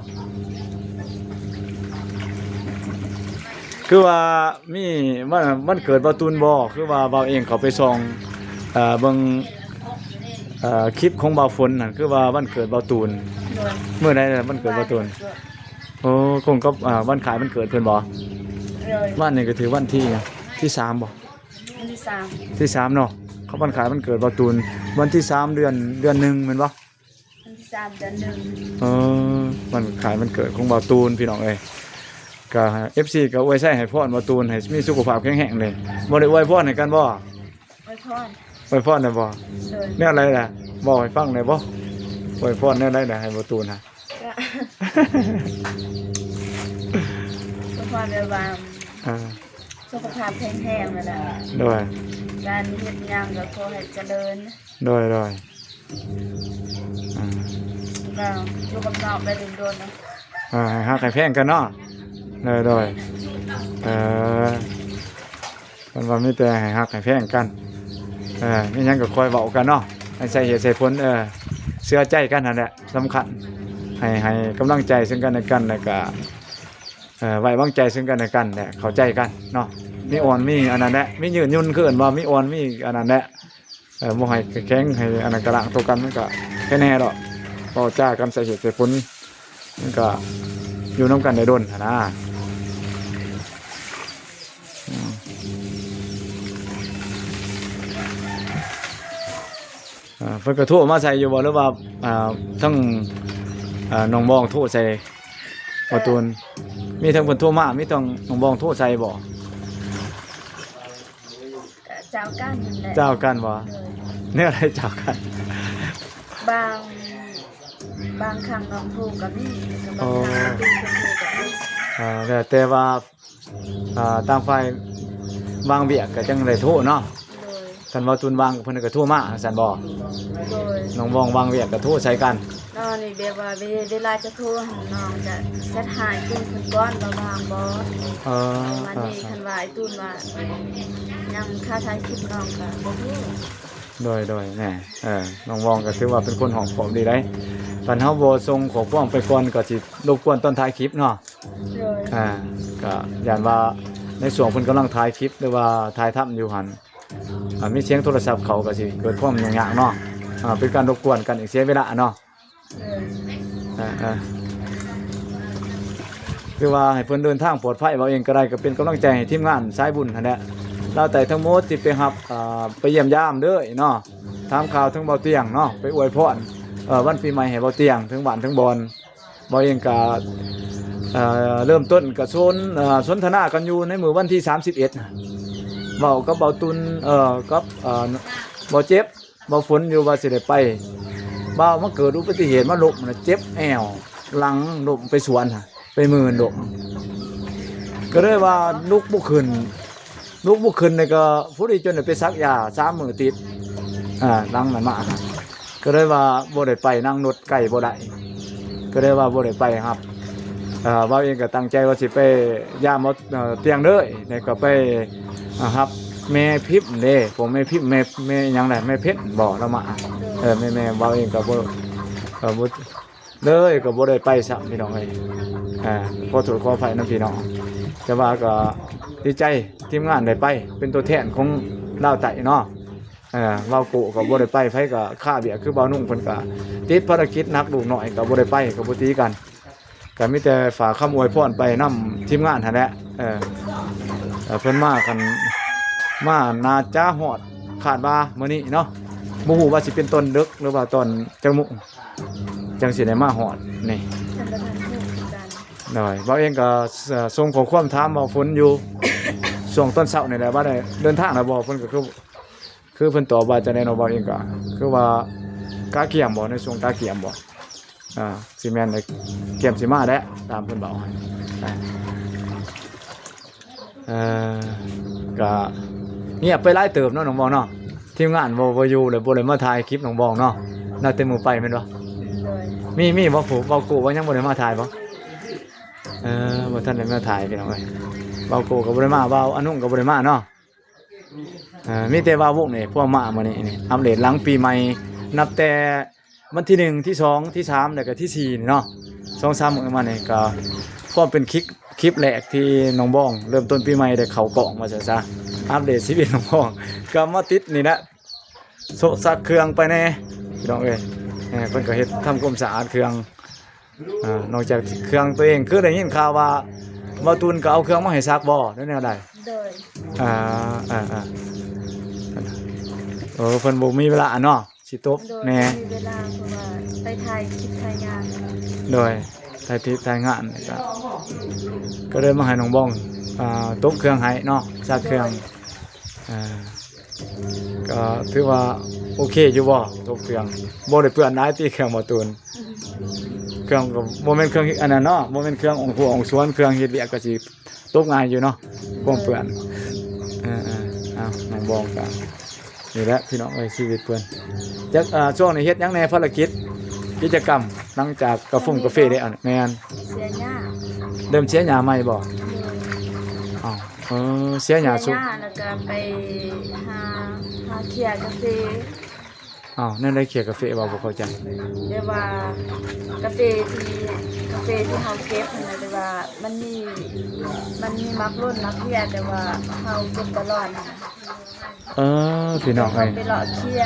ຄືວ່າມີວັນ ວັນເກີດບ່າວຕູນບໍ່? ຄືວ່າບ່າວເອງເຂົ້າໄປສ່ອງ ເອີ ເບິ່ງ ເອີ ຄລິບຂອງບ່າວຝົນຫັ້ນ ຄືວ່າວັນເກີດບ່າວຕູນ. ໂດຍ. ມື້ໃດວັນເກີດບ່າວຕູນ? ໂອ້ ກົງກັບ ອ່າ ວັນຄ້າຍວັນເກີດເພິ່ນບໍ່? ໂດຍ. ວານນີ້ກະຖືກວັນທີ ທີສາມບໍ່? ວັນທີສາມ ທີສາມເນາະ ເຂົາວັນຄ້າຍວັນເກີດບ່າວຕູນ ວັນທີສາມ ເດືອນ ເດືອນໜຶ່ງແມ່ນບໍ່? ວັນທີສາມ ເດືອນໜຶ່ງ. ເອີ ວັນຄ້າຍວັນເກີດຂອງບ່າວຕູນພີ່ນ້ອງເອີຍ. ກະເອັຟຊີກະອວຍໄຊໃຫ້ພອນບ່າວຕູນ ໃຫ້ມີສຸຂະພາບແຂງແຮງເດ້. ບໍ່ໄດ້ອວຍພອນໃຫ້ກັນບໍ່? ອວຍພອນ ອວຍພອນໄດ້ບໍ່? ໂດຍ. ແນວໃດລະ ເວົ້າໃຫ້ຟັງໄດ້ບໍ່? ອວຍພອນແນວໃດລະໃຫ້ບ່າວຕູນນະ? ກະ ສະພາບແບບວ່າ ອ່າ ສຸຂະພາບແຂງແຮງຫັ້ນແຫຼະ. ໂດຍ. ການເຮັດຫຍັງກະຂໍໃຫ້ຈະເລີນ. ໂດຍ ໂດຍ. ອ່າ ກະຢູ່ກັບນ້ອງໄປດົນໆເນາະ. ອ່າ ໃຫ້ຮັກໃຫ້ແພງກັນເນາະ. ໂດຍ ໂດຍ. ເອີ ເພິ່ນວ່າມີແຕ່ໃຫ້ຮັກໃຫ້ແພງກັນ ເອີ ມີຫຍັງກະຄ່ອຍເວົ້າກັນເນາະ ໃຫ້ໃສ່ເຫດໃສ່ຜົນ ເອີ ເຊື່ອໃຈກັນຫັ້ນແຫຼະສຳຄັນ ໃຫ້ ໃຫ້ກຳລັງໃຈເຊິ່ງກັນແລະກັນ ແລ້ວກະ ເອີ ໄວ້ວາງໃຈເຊິ່ງກັນແລະກັນແຫຼະ ເຂົ້າໃຈກັນເນາະ ມີອ່ອນມີອັນນັ້ນແຫຼະ ມີຍືນຍົງ ຄືເອີ້ນວ່າມີອ່ອນມີອັນນັ້ນແຫຼະ ເອີ ບໍ່ໃຫ້ແຂງ ໃຫ້ອັນນັ້ນກະລ້າງໂຕກັນ ມັນກະແຄ່ແນ່ດອກ ເວົ້າຈາກັນໃສ່ເຫດໃສ່ຜົນ ມັນກະຢູ່ນຳກັນໄດ້ດົນຫັ້ນນະ. ອືມ ອ່າ ເພິ່ນກໍໂທມາໃສ່ຢູ່ບໍ່ ຫຼືວ່າ ອ່າ ທັງ ອ່າ ນ້ອງບອງໂທໃສ່ບໍ່ຕູນ? ມີທັງເພິ່ນໂທມາ ມີທັງນ້ອງບອງໂທໃສ່ບໍ່? ກໍເຈົ້າກັນນັ້ນແຫຼະ. ເຈົ້າກັນບໍ່? ໂດຍ. ແນວໃດເຈົ້າກັນ? ບາງ ບາງຄັ້ງນ້ອງໂທກໍມີ ແລ້ວກໍບາງຄັ້ງ ອໍ ເປັນເພິ່ນໂທກໍມີ. ອ່າ ແລ້ວແຕ່ວ່າ ອ່າ ຕ່າງຝ່າຍວາງວຽກກໍຈັ່ງໄດ້ໂທເນາະ. ໂດຍ. ຄັນວ່າຕູນວ່າງເພິ່ນກໍໂທມາ ຈັ່ງຊັ້ນບໍ່? ໂດຍ. ນ້ອງບອງວາງວຽກກໍໂທໃສ່ກັນ. ນ້ອງນີ້ແບບວ່າເວ ເວລາຈະໂທຫັ້ນ ນ້ອງຈະແຊັດຫາອ້າຍຕູນເພິ່ນກ່ອນວ່າວ່າງບໍ່. ເອີ ບາດນີ້ ເອີ ຄັນວ່າອ້າຍຕູນວ່າຍັງຄາຖ່າຍຄລິບ ນ້ອງກໍບໍ່ໂທ. ໂດຍ ໂດຍ ແນ່ ເອີ ນ້ອງບອງກໍຖືວ່າເປັນຄົນຮອບຄອບດີໃດ໋. ຄັນເຮົາບໍ່ສົ່ງຂໍ້ຄວາມໄປກ່ອນກໍຊິລົບກວນຕອນຖ່າຍຄລິບເນາະ. ໂດຍ. ອ່າ ກໍຢ້ານວ່າໃນຊ່ວງເພິ່ນກຳລັງຖ່າຍຄລິບ ຫຼືວ່າຖ່າຍທຳຢູ່ຫັ້ນ ອ່າ ມີສຽງໂທລະສັບເຂົ້າ ກໍຊິເກີດຄວາມຫຍຸ້ງຍາກເນາະ. ອ່າ ເປັນການລົບກວນກັນອີກ ເສຍເວລາເນາະ. ໂດຍ. ອ່າ ອ່າ ຖືວ່າໃຫ້ເພິ່ນເດີນທາງປອດໄພ ເວົ້າເອງກໍໄດ້ ກໍເປັນກຳລັງໃຈໃຫ້ທີມງານສາຍບຸນຫັ້ນແຫຼະ ລາວໃຕ້ທັງໝົດທີ່ໄປຮັບ ອ່າ ໄປຢ້ຽມຢາມເດີເນາະ ຖາມຂ່າວເຖິງເບົາຕຽງເນາະ ໄປອວຍພອນ ເອີ ວັນປີໃໝ່ໃຫ້ເບົາຕຽງ ເຖິງບ້ານເຖິງບ່ອນ. ເບົາເອງກະ ເອີ ເລີ່ມຕົ້ນກະຊົນ ເອີ ສົນທະນາກັນຢູ່ໃນມື້ວັນທີສາມສິບເອັດ ເວົ້າກັບເບົາຕຸນ ເອີ ກັບ ເອີ ເບົາເຈັບ ເບົາຝົນຢູ່ວ່າຊິໄດ້ໄປ. ບ່າວມາເກີດອຸບັດຕິເຫດມາລົ້ມນະ ເຈັບແອວຫຼັງ ລົ້ມໄປສວນຫັ້ນ ໄປເມີນລົ້ມ ກໍເລີຍວ່າລຸກບໍ່ຂຶ້ນ. ລຸກບໍ່ຂຶ້ນນີ້ກໍພໍດີຈົນໄດ້ໄປສັກຢາສາມມື້ຕິດ ອ່າ ຫຼັງນັ້ນມາ ກໍເລີຍວ່າບໍ່ໄດ້ໄປນຳລົດໄກບໍ່ໄດ້ ກໍເລີຍວ່າບໍ່ໄດ້ໄປຮັບ. ເອີ ບ່າວເອງກໍຕັ້ງໃຈວ່າຊິໄປຢາມເອົາ ເອີ ຕຽງເດີ ແລ້ວກໍໄປ ອ່າ ຮັບແມ່ພິມເດ້ ພວກແມ່ພິມ ແມ່ ແມ່ຫຍັງລະ ແມ່ເພັນບໍ່ ລາວມາ ເອີ ແມ່ ແມ່ ບ່າວເອງກໍບໍ່ ເອີ ບໍ່ ເລີຍກໍບໍ່ໄດ້ໄປຊ້ຳພີ່ນ້ອງເອີຍ. ອ່າ ຂໍໂທດຂໍອະໄພນຳພີ່ນ້ອງ ແຕ່ວ່າກໍດີໃຈ ທີມງານໄດ້ໄປເປັນຕົວແທນຂອງລາວໃຕ້ເນາະ. ເອີ ເວົ້າໂກະກໍບໍ່ໄດ້ໄປ ໃຜກໍຄາວຽກ ຄືບ່າວນຸ່ງເພິ່ນກໍຕິດພາລະກິດໜັກ ລູກນ້ອຍກໍບໍ່ໄດ້ໄປ ກໍບໍ່ຕີກັນ. ກໍມີແຕ່ຝາກຄຳອວຍພອນໄປນຳທີມງານຫັ້ນແຫຼະ. ເອີ ເອີ ເພິ່ນມາ ຄັນມາໜ້າຈະຮອດ ຄາດວ່າມື້ນີ້ເນາະ ບໍ່ຮູ້ວ່າຊິເປັນຕອນເດິກ ຫຼືວ່າຕອນຈັກໂມງ ຈັ່ງຊິໄດ້ມາຮອດນີ້. ໂດຍ ບ່າວເອງກໍ ເອີ ສົ່ງຂໍ້ຄວາມຖາມບ່າວຝົນຢູ່ ຊ່ວງຕອນເຊົ້ານີ້ແຫຼະ ວ່າໄດ້ເດີນທາງແລ້ວບໍ່ ເພິ່ນກໍຄື ຄືເພິ່ນຕອບວ່າຈັ່ງໃດເນາະ. ບ່າວເອງກໍຄືວ່າກະກຽມບໍ່ ໃນຊ່ວງກະກຽມບໍ່ ອ່າ ຊິແມ່ນໄດ້ກຽມຊິມາແຫຼະ ຕາມເພິ່ນເວົ້າໃຫ້. ເອີ ກະງຽບໄປຫຼາຍເຕີບເນາະ ນ້ອງບອງເນາະ ທີມງານບໍ່ ບໍ່ຢູ່ ແລ້ວບໍ່ໄດ້ມາຖ່າຍຄລິບນ້ອງບອງເນາະ ນັບແຕ່ມື້ໄປແມ່ນບໍ່? ໂດຍ. ມີ ມີບໍ່ ຜູ້ເວົ້າໂກະວ່າຍັງບໍ່ໄດ້ມາຖ່າຍບໍ່? ເອີ ບໍ່ທັນໄດ້ມາຖ່າຍພີ່ນ້ອງເອີຍ ເວົ້າໂກະກໍບໍ່ໄດ້ມາ ເວົ້າອະນຸງກໍບໍ່ໄດ້ມາເນາະ. ເອີ ມີແຕ່ວ່າວົງນີ້ພວກມາມື້ນີ້ນີ້ ອັບເດດຫຼັງປີໃໝ່ ນັບແຕ່ວັນທີໜຶ່ງ ທີສອງ ທີສາມ ແລ້ວກໍທີສີ່ນີ້ເນາະ ສອງສາມມື້ມານີ້ ກໍພວກເປັນຄລິບ ຄລິບແລກທີ່ນ້ອງບອງເລີ່ມຕົ້ນປີໃໝ່ໄດ້ເຂົ້າກ້ອງວ່າຊັ້ນຊະ. ອັບເດດຊີວິດນ້ອງບອງກໍມາຕິດນີ້ແຫຼະ ໂຊະຊັກເຄື່ອງໄປແດ່ພີ່ນ້ອງເອີຍ. ເອີ ເພິ່ນກໍເຮັດທຳຄວາມສະອາດເຄື່ອງ ອ່າ ນອກຈາກເຄື່ອງຕົວເອງ ຄືໄດ້ຍິນຂ່າວວ່າບ່າວຕຸນກໍເອົາເຄື່ອງມາໃຫ້ຊັກບໍ່ ຫຼືແນວໃດ? ໂດຍ. ອ່າ ເອີ ເອີ ເອີ ເພິ່ນບໍ່ມີເວລາເນາະ ຊິຕົບແດ່. ໂດຍ ບໍ່ມີເວລາ ເພາະວ່າໄປຖ່າຍຄລິບຖ່າຍງານ. ໂດຍ ຖ່າຍຄລິບຖ່າຍງານ ກໍ ກໍເລີຍມາໃຫ້ນ້ອງບອງ ອ່າ ຕົບເຄື່ອງໃຫ້ເນາະ ຊັກເຄື່ອງ. ໂດຍ. ອ່າ ກໍຖືວ່າໂອເຄຢູ່ບໍ່? ຕົບເຄື່ອງ ບໍ່ໄດ້ເປື້ອນຫຼາຍຕິ ເຄື່ອງບ່າວຕຸນ? ເຄື່ອງກໍບໍ່ແມ່ນເຄື່ອງອັນນັ້ນເນາະ ບໍ່ແມ່ນເຄື່ອງອອກຮົ້ວອອກສວນ ເຄື່ອງເຮັດວຽກກໍຊິຕົບງ່າຍຢູ່ເນາະ ຄວາມເປື້ອນ. ເອີ ເອີ ເອົາ ນ້ອງບອງກໍນີ້ແຫຼະພີ່ນ້ອງເອີຍ ຊີວິດເພິ່ນ. ຈັກ ອ່າ ຊ່ວງນີ້ເຮັດຫຍັງແດ່ ພາລະກິດ ກິດຈະກຳ ຫຼັງຈາກກາຟົງກາເຟໄດ້ອັນ ແມ່ນ ເສຍຫຍ້າ. ເລີ່ມເສຍຫຍ້າໃໝ່ບໍ່? ໂດຍ. ເອົາ ເອີ ເສຍຫຍ້າ ເສຍຫຍ້າ ແລ້ວກໍໄປຫາ ຫາເຄຍກາເຟ. ອ້າວ ແນວໃດເຄຍກາເຟ ເວົ້າບໍ່ເຂົ້າໃຈ. ແບບວ່າກາເຟທີ່ ກາເຟທີ່ເຮົາເກັບຫັ້ນນະ ແຕ່ວ່າມັນມີ ມັນມີໝາກຫຼົ່ນໝາກເພຍ ແຕ່ວ່າເຮົາເກັບຕະຫຼອດຫັ້ນນະ. ເອີ ພີ່ນ້ອງເອີຍ ໄປເລາະເຄຍ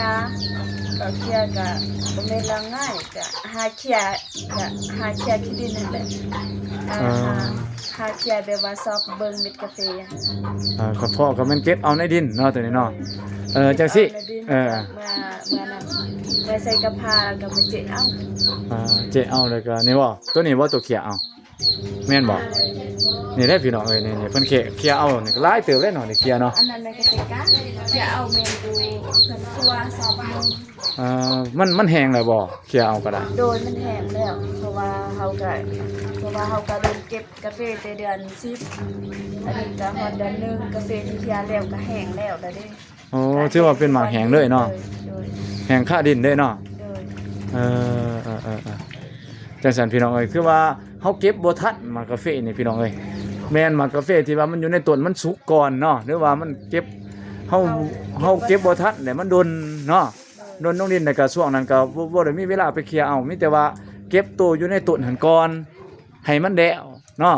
ເລາະເຄຍກະບໍ່ແມ່ນເລື່ອງງ່າຍ ກະຫາເຄຍ ກະຫາເຄຍຂີ້ດິນຫັ້ນແຫຼະ. ອ່າ ອ່າ ຫາ ຫາເຄື່ອງແບບວ່າຊອກເບິ່ງເມັດກາເຟ. ອ່າ ກະເພາະກໍແມ່ນເກັບເອົາໃນດິນເນາະ ໂຕນີ້ເນາະ. ເອີ ຈັ່ງຊີ້ ເກັບເອົາໃນດິນ ເອີ ເມື່ອ ເມື່ອນັ້ນ ເມື່ອໃສ່ກະພາ ແລ້ວກໍມາເຈາະເອົາ. ອ່າ ເຈາະເອົາ ແລ້ວກໍນີ້ບໍ່ ໂຕນີ້ບໍ່ ໂຕເຄື່ອງເອົາ ແມ່ນບໍ່? ນີ້ແຫຼະພີ່ນ້ອງເອີຍ ນີ້ ນີ້ເພິ່ນເຄ ເຄເອົານີ້ກໍຫຼາຍເຕີບເດ້ເນາະ ນີ້ເຄເນາະ. ອັນນັ້ນແມ່ນກໍເປັນການເຄເອົາແມ່ນຢູ່ເຮືອນຄົວຊອບໜຶ່ງ. ເອີ ມັນ ມັນແຫ້ງແລ້ວບໍ່ ເຄເອົາກໍໄດ້? ໂດຍ ມັນແຫ້ງແລ້ວ ເພາະວ່າເຮົາກໍ ເພາະວ່າເຮົາກໍເລີ່ມເກັບກາເຟແຕ່ເດືອນສິບ ອັນນີ້ກໍຮອດເດືອນໜຶ່ງ ກາເຟທີ່ເຄແລ້ວກໍແຫ້ງແລ້ວລະເດ້. ໂອ້ ຖືວ່າເປັນໝາກແຫ້ງເລີຍເນາະ. ໂດຍ ໂດຍ ແຫ້ງຄາດິນເລີຍເນາະ. ໂດຍ ເອີ ເອີ ເອີ ເອີ ຈັ່ງຊັ້ນພີ່ນ້ອງເອີຍ ຄືວ່າເຮົາເກັບບໍ່ທັນໝາກກາເຟນີ້ພີ່ນ້ອງເອີຍ. ແມ່ນໝາກກາເຟທີ່ວ່າມັນຢູ່ໃນຕົ້ນມັນສຸກກ່ອນເນາະ ຫຼືວ່າມັນເກັບ ເຮົາ ເຮົາເກັບບໍ່ທັນແຫຼະ ມັນດົນເນາະ ໂດຍ ດົນລົງດິນ ແລ້ວກະຊ່ວງນັ້ນກະບໍ່ ບໍ່ໄດ້ມີເວລາໄປເຄເອົາ ມີແຕ່ວ່າເກັບໂຕຢູ່ໃນຕົ້ນຫັ້ນກ່ອນ ໃຫ້ມັນແລ້ວເນາະ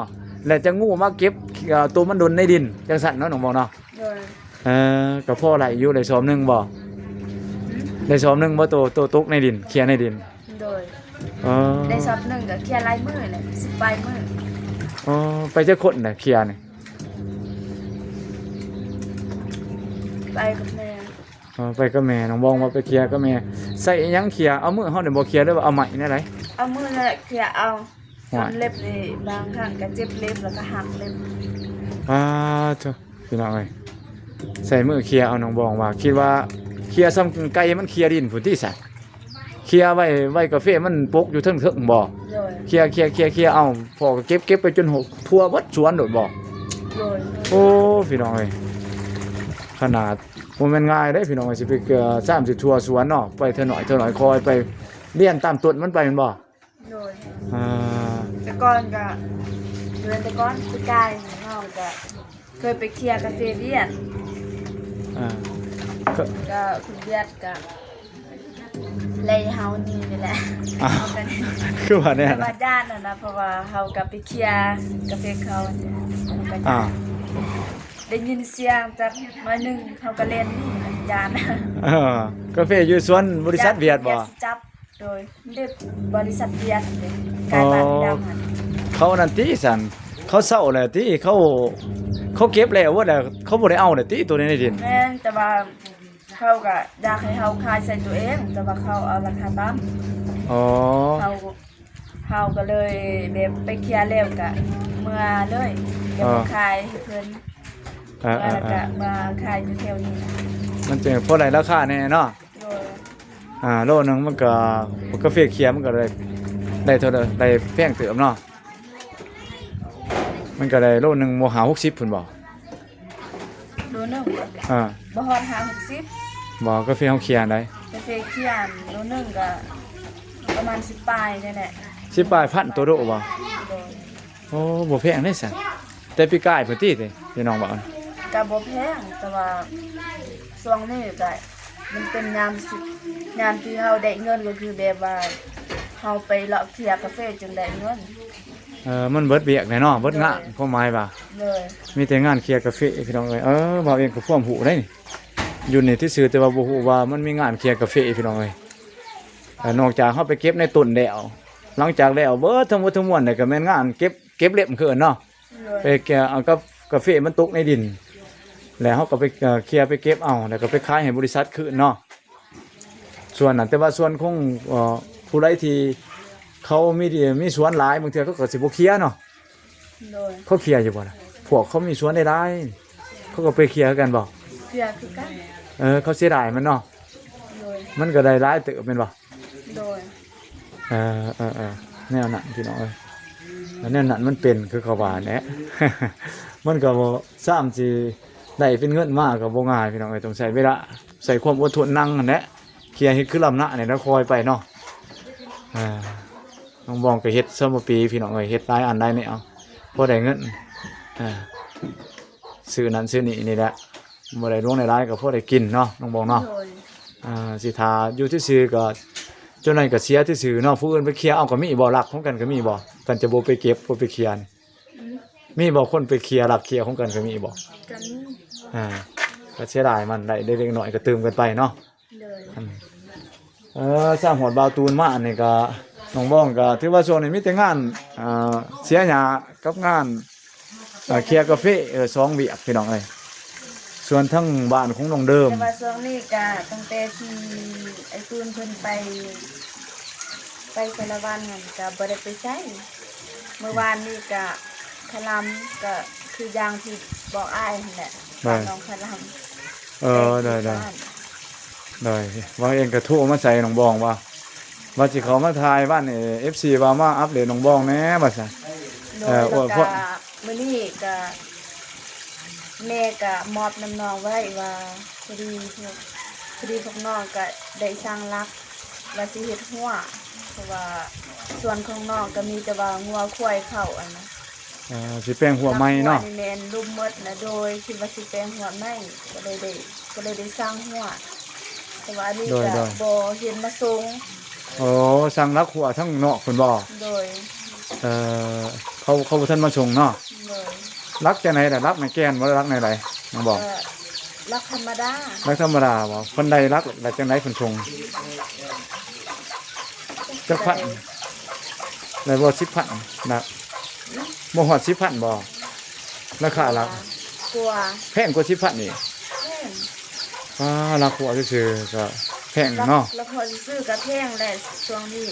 ແລ້ວຈະງູມາເກັບ ເອີ ໂຕມັນດົນໃນດິນ ຈັ່ງຊັ້ນເນາະ ນ້ອງບອງເນາະ. ໂດຍ ເອີ ກໍພໍໄດ້ຢູ່ ໄດ້ສອບໜຶ່ງບໍ່? ຫືມ? ໄດ້ສອບໜຶ່ງບໍ່ ໂຕ ໂຕຕົກໃນດິນ ເຄໃນດິນ? ໂດຍ ເອີ ໄດ້ສອບໜຶ່ງກໍເຄຫຼາຍມື້ແຫຼະ ສິບປາຍມື້. ອໍ ໄປຈັກຄົນນະເຄນີ້? ໄປກັບແມ່. ອໍ ໄປກັບແມ່ ນ້ອງບອງວ່າໄປເຄກັບແມ່. ໃຊ້ອີ່ຫຍັງເຄ? ເອົາມືເຮົານີ້ບໍ່ເຄ ຫຼືວ່າເອົາໄມ້ແນວໃດ? ເອົາມືແຫຼະເຄເອົາ. ໂອ້ຍ ຈົນເລັບນີ້ບາງຄັ້ງກໍເຈັບເລັບ ແລ້ວກໍຫັກເລັບ. ປາໂທ້ ພີ່ນ້ອງເອີຍ ໃຊ້ມືເຄເອົາ ນ້ອງບອງວ່າ ຄິດວ່າເຄສ່ຳໄກ່ມັນເຄດິນພຸ້ນຕິຊະ. ເຄໄວ້ ໄວ້ກາເຟມັນປົກຢູ່ເທິງໆບໍ່? ໂດຍ ເຄ ເຄ ເຄ ເຄເອົາ ພໍ່ກໍເກັບ ເກັບໄປຈົນທົ່ວເບິດສວນໂລດບໍ່? ໂດຍ ໂອ້ ພີ່ນ້ອງເອີຍ ຂະໜາດບໍ່ແມ່ນງ່າຍເດ້ພີ່ນ້ອງເອີຍ ຊິໄປ ເອີ ຊ້ຳຊິທົ່ວສວນເນາະ ໄປເທື່ອໜ້ອຍເທື່ອໜ້ອຍ ຄ່ອຍໄປລຽນຕາມຕົ້ນມັນໄປແມ່ນບໍ່? ໂດຍ ອ່າ ແຕ່ກ່ອນກະ ເດືອນແຕ່ກ່ອນປີກາຍເຮົາກະເຄີຍໄປເຄກາເຟວຽດ ອ່າ ກະ ກະຄຸນວຽດກະໄລ່ເຮົາໜີນີ້ແຫຼະ. ອ້າວ ເຮົາກະ ຄືວ່າແນວນັ້ນ ວ່າຢ້ານຫັ້ນນະ ເພາະວ່າເຮົາກະໄປເຄກາເຟເຂົາ ເຮົາກະ ອ່າ ຢ້ານ ໄດ້ຍິນສຽງຈັກໜ້ອຍໜຶ່ງເຮົາກະແລ່ນໜີ ຢ້ານ. ເອີ ກາເຟຢູ່ສວນບໍລິສັດວຽດບໍ່? ຢ້ານເຂົາເວຍດຊິຈັບ. ໂດຍ ເດັບບໍລິສັດວຽດເດ້ ໃກ້ບ້ານດຳຫັ້ນ. ອໍ ເຂົານັ້ນຕິຊັ້ນ ເຂົາເຊົ່າແລ້ວຕິ ເຂົາ ເຂົາເກັບແລ້ວເບິດແລ້ວ ເຂົາບໍ່ໄດ້ເອົາແລ້ວຕິ ໂຕໃນດິນ? ແມ່ນ ແຕ່ວ່າເຂົາກະຢາກໃຫ້ເຮົາຂາຍໃສ່ໂຕເອງ ແຕ່ວ່າເຂົາເອົາລາຄາຕ່ຳ. ອໍ ເຮົາ ເຮົາກະເລີຍແບບໄປເຄແລ້ວກະເມືອເລີຍ ແບບ ອໍ ຂາຍໃຫ້ເພິ່ນ ເອີ ເອີ ເອີ ແລ້ວກະເມືອຂາຍຢູ່ແຖວນີ້ ມັນຈຶ່ງພໍໄດ້ລາຄາແດ່ເນາະ. ໂດຍ ອ່າ ໂລໜຶ່ງມັນກະ ກາເຟເຄມັນກະໄດ້ ໄດ້ເທົ່າໃດ ໄດ້ແພງເຕີບເນາະ ມັນກະໄດ້ໂລໜຶ່ງບໍ່ ຫ້າຫົກສິບພຸ້ນບໍ່? ໂລໜຶ່ງ ອ່າ ບໍ່ຮອດຫ້າຫົກສິບ. ບໍ່ ກາເຟເຮົາເຄໄດ໋ ກາເຟເຄໂລໜຶ່ງກະປະມານສິບປາຍນີ້ແຫຼະ. ສິບປາຍພັນໂຕໂດບໍ່? ໂດຍ ໂອ້ ບໍ່ແພງເດ້ຊັ້ນ ແຕ່ປີກາຍພຸ້ນຕິ ທີ່ນ້ອງເວົ້າ ກະບໍ່ແພງ ແຕ່ວ່າຊ່ວງນີ້ກະ ມັນເປັນຍາມ ຍາມທີ່ເຮົາໄດ້ເງິນ ກໍຄືແບບວ່າເຮົາໄປເລາະເຄກາເຟຈຶ່ງໄດ້ເງິນ. ເອີ ມັນເບິດວຽກແຫຼະເນາະ ເບິດງານ ໂດຍ ຄວາມໝາຍວ່າ ໂດຍ ມີແຕ່ງານເຄກາເຟພີ່ນ້ອງເອີຍ. ເອີ ເວົ້າເອງກໍຄວາມຮູ້ໄດ໋ ຢູ່ນີ້ຊື່ໆ ແຕ່ວ່າບໍ່ຮູ້ວ່າມັນມີງານເຄກາເຟພີ່ນ້ອງເອີຍ. ເອີ ນອກຈາກເຮົາໄປເກັບໃນຕົ້ນແລ້ວ ຫຼັງຈາກແລ້ວເບິດທັງໝົດທັງມວນນີ້ກໍແມ່ນງານເກັບ ເກັບເລັບຄືເອີ້ນເນາະ. ໂດຍ ໄປເກັບເອົາກັບກາເຟມັນຕົກໃນດິນ ແລ້ວເຮົາກໍໄປ ເອີ ເຄຍໄປເກັບເອົາ ແລ້ວກໍໄປຂາຍໃຫ້ບໍລິສັດຄືນເນາະ ສ່ວນນັ້ນ. ແຕ່ວ່າສ່ວນຂອງ ເອີ ຜູ້ໃດທີ່ເຂົາມີ ມີສວນຫຼາຍ ບາງເທື່ອເຂົາກໍຊິບໍ່ເຄຍເນາະ. ໂດຍ ເຂົາເຄຍຢູ່ບໍ່ລະ? ພວກເຂົາມີສວນຫຼາຍໆ ເຂົາກໍໄປເຄຍຄືກັນບໍ່? ເຄຍຄືກັນ. ເອີ ເຂົາເສຍດາຍມັນເນາະ. ໂດຍ ມັນກໍໄດ້ຫຼາຍເຕີບແມ່ນບໍ່? ໂດຍ ເອີ ເອີ ເອີ ແນວນັ້ນພີ່ນ້ອງເອີຍ ແນວນັ້ນມັນເປັນຄືເຂົາວ່າແຫຼະ ມັນກໍບໍ່ຊ້ຳຊິໄດ້ເປັນເງິນມາກໍບໍ່ງ່າຍພີ່ນ້ອງເອີຍ ຕ້ອງໃຊ້ເວລາ ໃຊ້ຄວາມອົດທົນນັ່ງຫັ້ນແຫຼະ ເຄຍເຮັດຄືລຳນະນີ້ແລ້ວຄ່ອຍໄປເນາະ. ເອີ ນ້ອງບອງກໍເຮັດຊຳມະປີພີ່ນ້ອງເອີຍ ເຮັດຫຼາຍອັນຫຼາຍແນວ ພໍໄດ້ເງິນ ເອີ ຊື້ນັ້ນຊື້ນີ້ນີ້ແຫຼະ ບໍ່ໄດ້ຫຼວງໄດ້ຫຼາຍກໍພໍໄດ້ກິນເນາະ ນ້ອງບອງເນາະ. ໂດຍ ອ່າ ຊິຖ້າຢູ່ຊື່ໆ ກໍຈົນນັ້ນກໍເສຍຊື່ໆເນາະ. ຜູ້ອື່ນໄປເຄຍເອົາກໍມີບໍ່? ລັກຂອງກັນກໍມີບໍ່? ຄັນຈະບໍ່ໄປເກັບ ບໍ່ໄປເຄຍນີ້ ອືມ ມີບໍ່? ຄົນໄປເຄຍ ລັກເຄຍຂອງກັນກໍມີບໍ່? ກໍມີ ອ່າ ກໍເສຍດາຍມັນ ໄດ້ເລັກໆນ້ອຍໆກໍຕື່ມກັນໄປເນາະ. ໂດຍ ອືມ ເອີ ຊ້ຳຮອດບ່າວຕູນມານີ້ກໍ ນ້ອງບອງກໍຖືວ່າຊ່ວງນີ້ມີແຕ່ງານ ອ່າ ເສຍຫຍ້າກັບງານ ອ່າ ເຄຍກາເຟ ເອີ ສອງວຽກພີ່ນ້ອງເອີຍ. ສ່ວນທາງບ້ານຂອງນ້ອງເດີມ ແຕ່ວ່າຊ່ວງນີ້ກະຕັ້ງແຕ່ທີ່ໄອ້ຕູນເພິ່ນໄປ ໄປສາລະວັນຫັ້ນກະບໍ່ໄດ້ໄປໃສ. ມື້ວານນີ້ກະຄະລຳ ກະຄືຢ່າງທີ່ບອກອ້າຍຫັ້ນແຫຼະ ໂດຍ ນ້ອງຄະລຳ. ເອີ ໂດຍໆ ໂດຍ. ວ່າເອງກະໂທມາໃສ່ນ້ອງບອງວ່າ ວ່າຊິເຂົ້າມາຖ່າຍບ້ານ ເອັຟຊີ ວ່າມາອັບເດດນ້ອງບອງແດ່ວ່າຊັ້ນ. ໂດຍ ເອີ ແລ້ວກະມື້ນີ້ກະ ແມ່ກະມອບນຳນ້ອງໄວ້ວ່າ ພໍດີພວກ ພໍດີພວກນ້ອງກະໄດ້ສັ່ງຫຼັກວ່າຊິເຮັດຮົ້ວ ເພາະວ່າສວນຂອງນ້ອງກະມີແຕ່ວ່າງົວຄວາຍເຂົ້າຫັ້ນນະ. ເອີ ຊິແປງຮົ້ວໃໝ່ເນາະ. ຫຼັກຮົ້ວນີ້ແມ່ນລຸ່ມໝົດນະ ໂດຍ ຄິດວ່າຊິແປງຮົ້ວໃໝ່ ກໍເລີຍໄດ້ ກໍເລີຍໄດ້ສັ່ງຮົ້ວ ແຕ່ວ່າອັນນີ້ ໂດຍ ກະ ໂດຍ ບໍ່ເຫັນມາສົ່ງ. ໂອ້ ສັ່ງຫຼັກຮົ້ວທາງນອກພຸ້ນບໍ່? ໂດຍ. ເອີ ເຂົາ ເຂົາບໍ່ທັນມາສົ່ງເນາະ. ໂດຍ. ຫຼັກຈັ່ງໃດລະ? ຫຼັກໄມ້ແກ່ນບໍ່ ຫຼືຫຼັກແນວໃດນ້ອງບອງ? ເອີ ຫຼັກທຳມະດາ. ຫຼັກທຳມະດາບໍ່? ເພິ່ນໄດ້ຫຼັກ ໄດ້ຈັ່ງໃດເພິ່ນສົ່ງ? ຈັກພັນ? ໄດ້ບໍ່ສິບພັນນະ? ບໍ່ຮອດສິບພັນບໍ່? ລາຄາຫຼັກ ກວ່າ ແພງກວ່າສິບພັນອີກ. ແພງ. ອ່າ ຫຼັກຮົ້ວຊື່ໆ ກໍແພງເນາະ. ຫຼັກ ຫຼັກຮົ້ວຊື່ໆ ກໍແພງແຫຼະຊ່ວງນີ້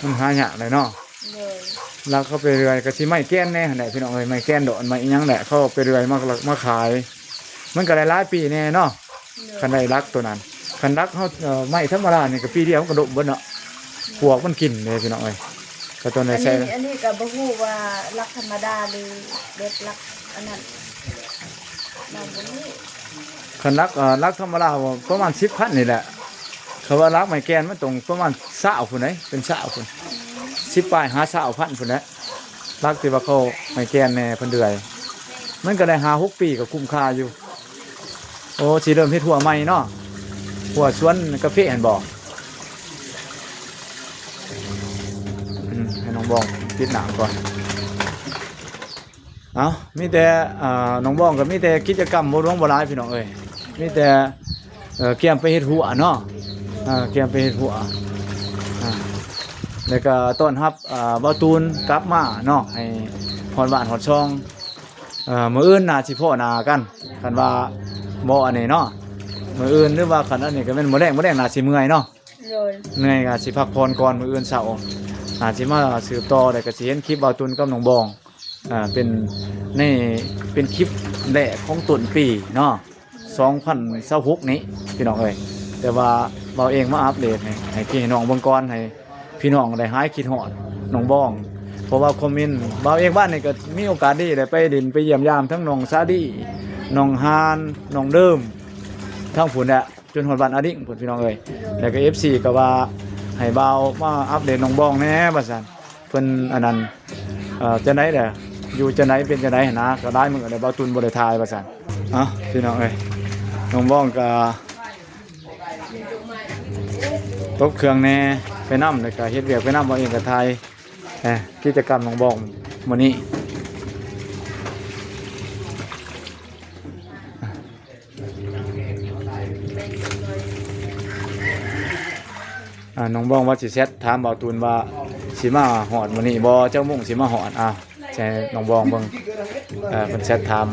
ມັນຫາຍາກແຫຼະເນາະ. ໂດຍ. ຫຼັກເຂົ້າໄປເລື້ອຍ ກໍຊິໄມ້ແກ່ນແດ່ຫັ້ນແຫຼະພີ່ນ້ອງເອີຍ ໄມ້ແກ່ນດອນ ໄມ້ອີ່ຫຍັງແຫຼະ ເຂົາໄປເລື້ອຍມາ ມາຂາຍ ມັນກໍໄດ້ຫຼາຍປີແດ່ເນາະ. ໂດຍ. ຄັນໄດ້ຫຼັກໂຕນັ້ນ ຄັນຫຼັກເຮົາ ເອີ ໄມ້ທຳມະດານີ້ກໍປີດຽວມັນກໍລົ້ມເບິດເນາະ ປວກມັນກິນເດ້ພີ່ນ້ອງເອີຍ. ກໍຕ້ອງໄດ້ໃຊ້ ອັນນີ້ ອັນນີ້ກໍບໍ່ຮູ້ວ່າຫຼັກທຳມະດາ ຫຼືແບບຫຼັກອັນນັ້ນ ນ້ອງບໍ່ຮູ້. ຄັນຫຼັກ ເອີ ຫຼັກທຳມະດາປະມານສິບພັນນີ້ແຫຼະ ຄັນວ່າຫຼັກໄມ້ແກ່ນມັນຕ້ອງປະມານຊາວພຸ້ນເດ້ ເປັນຊາວພຸ້ນ ອືມ ສິບປາຍຫາຊາວພັນພຸ້ນແຫຼະ. ຫຼັກທີ່ວ່າເຂົາໃຫ້ແກ່ນແດ່ເພິ່ນເດືອຍ ມັນກໍໄດ້ຫ້າຫົກປີກໍຄຸ້ມຄ່າຢູ່. ໂອ້ ຊິເລີ່ມເຮັດຮົ້ວໃໝ່ເນາະ ຮົ້ວສວນກາເຟຫັ້ນບໍ່? ອືມ ໃຫ້ນ້ອງບອງປິດໜ້າກ່ອນ. ເອົ້າ ມີແຕ່ ອ່າ ນ້ອງບອງກໍມີແຕ່ກິດຈະກຳບໍ່ຫຼວງບໍ່ຫຼາຍພີ່ນ້ອງເອີຍ ມີແຕ່ ເອີ ກຽມໄປເຮັດຮົ້ວເນາະ ເອີ ກຽມໄປເຮັດຮົ້ວ ອ່າ ແລ້ວກໍຕ້ອນຮັບ ອ່າ ບ່າວຕູນກັບມາເນາະ ໃຫ້ຮອດບ້ານຮອດຊ່ອງ. ເອີ ມື້ອື່ນໜ້າຊິພໍ້ໜ້າກັນ ຄັນວ່າບໍ່ອັນນີ້ເນາະ ມື້ອື່ນ ຫຼືວ່າຄັນອັນນີ້ກໍແມ່ນມື້ແລງ ມື້ແລງໜ້າຊິເມື່ອຍເນາະ. ໂດຍ. ເມື່ອຍກໍຊິພັກຜ່ອນກ່ອນ ມື້ອື່ນເຊົ້າອາດຊິມາສືບຕໍ່ ແລ້ວກໍຊິເຫັນຄລິບບ່າວຕຸນກັບນ້ອງບອງ. ອ່າ ເປັນ ໃນ ເປັນຄລິບແລກຂອງຕົ້ນປີເນາະ ສອງພັນຊາວຫົກນີ້ພີ່ນ້ອງເອີຍ. ແຕ່ວ່າບ່າວເອງມາອັບເດດໃຫ້ ໃຫ້ພີ່ໃຫ້ນ້ອງເບິ່ງກ່ອນ ໃຫ້ພີ່ນ້ອງໄດ້ຫາຍຄິດຮອດນ້ອງບອງ. ເພາະວ່າຄອມເມັນ ບ່າວເອງບ້ານນີ້ກໍມີໂອກາດດີໄດ້ໄປຫຼິ້ນໄປຢ້ຽມຢາມທັງນ້ອງສາລີ ນ້ອງຮານ ນ້ອງເດີມ ທາງພຸ້ນແຫຼະ ຈົນຮອດບ້ານອາດິງພຸ້ນ ພີ່ນ້ອງເອີຍ. ແລ້ວກໍເອັຟຊີກໍວ່າໃຫ້ບ່າວມາອັບເດດນ້ອງບອງແດ່ວ່າຊັ້ນ ເພິ່ນອັນນັ້ນ ເອີ ຈັ່ງໃດແຫຼະ ຢູ່ຈັ່ງໃດ ເປັນຈັ່ງໃດຫັ້ນນະ ກໍຫຼາຍມື້ແລ້ວບ່າວຕຸນບໍ່ໄດ້ຖ່າຍວ່າຊັ້ນ. ເອົ້າ ພີ່ນ້ອງເອີຍ ນ້ອງບອງກໍຕົບເຄື່ອງແດ່ໄປນຳ ແລ້ວກໍເຮັດວຽກໄປນຳ ບ່າວເອງກໍຖ່າຍ ເອີ ກິດຈະກຳນ້ອງບອງມື້ນີ້. ອ່າ ນ້ອງບອງວ່າຊິແຊັດຖາມບ່າວຕຸນວ່າຊິມາຮອດມື້ນີ້ບໍ່ ຈັກໂມງຊິມາຮອດ. ອ່າ ໃຫ້ນ້ອງບອງເບິ່ງ ເອີ ເພິ່ນແຊັດຖາມ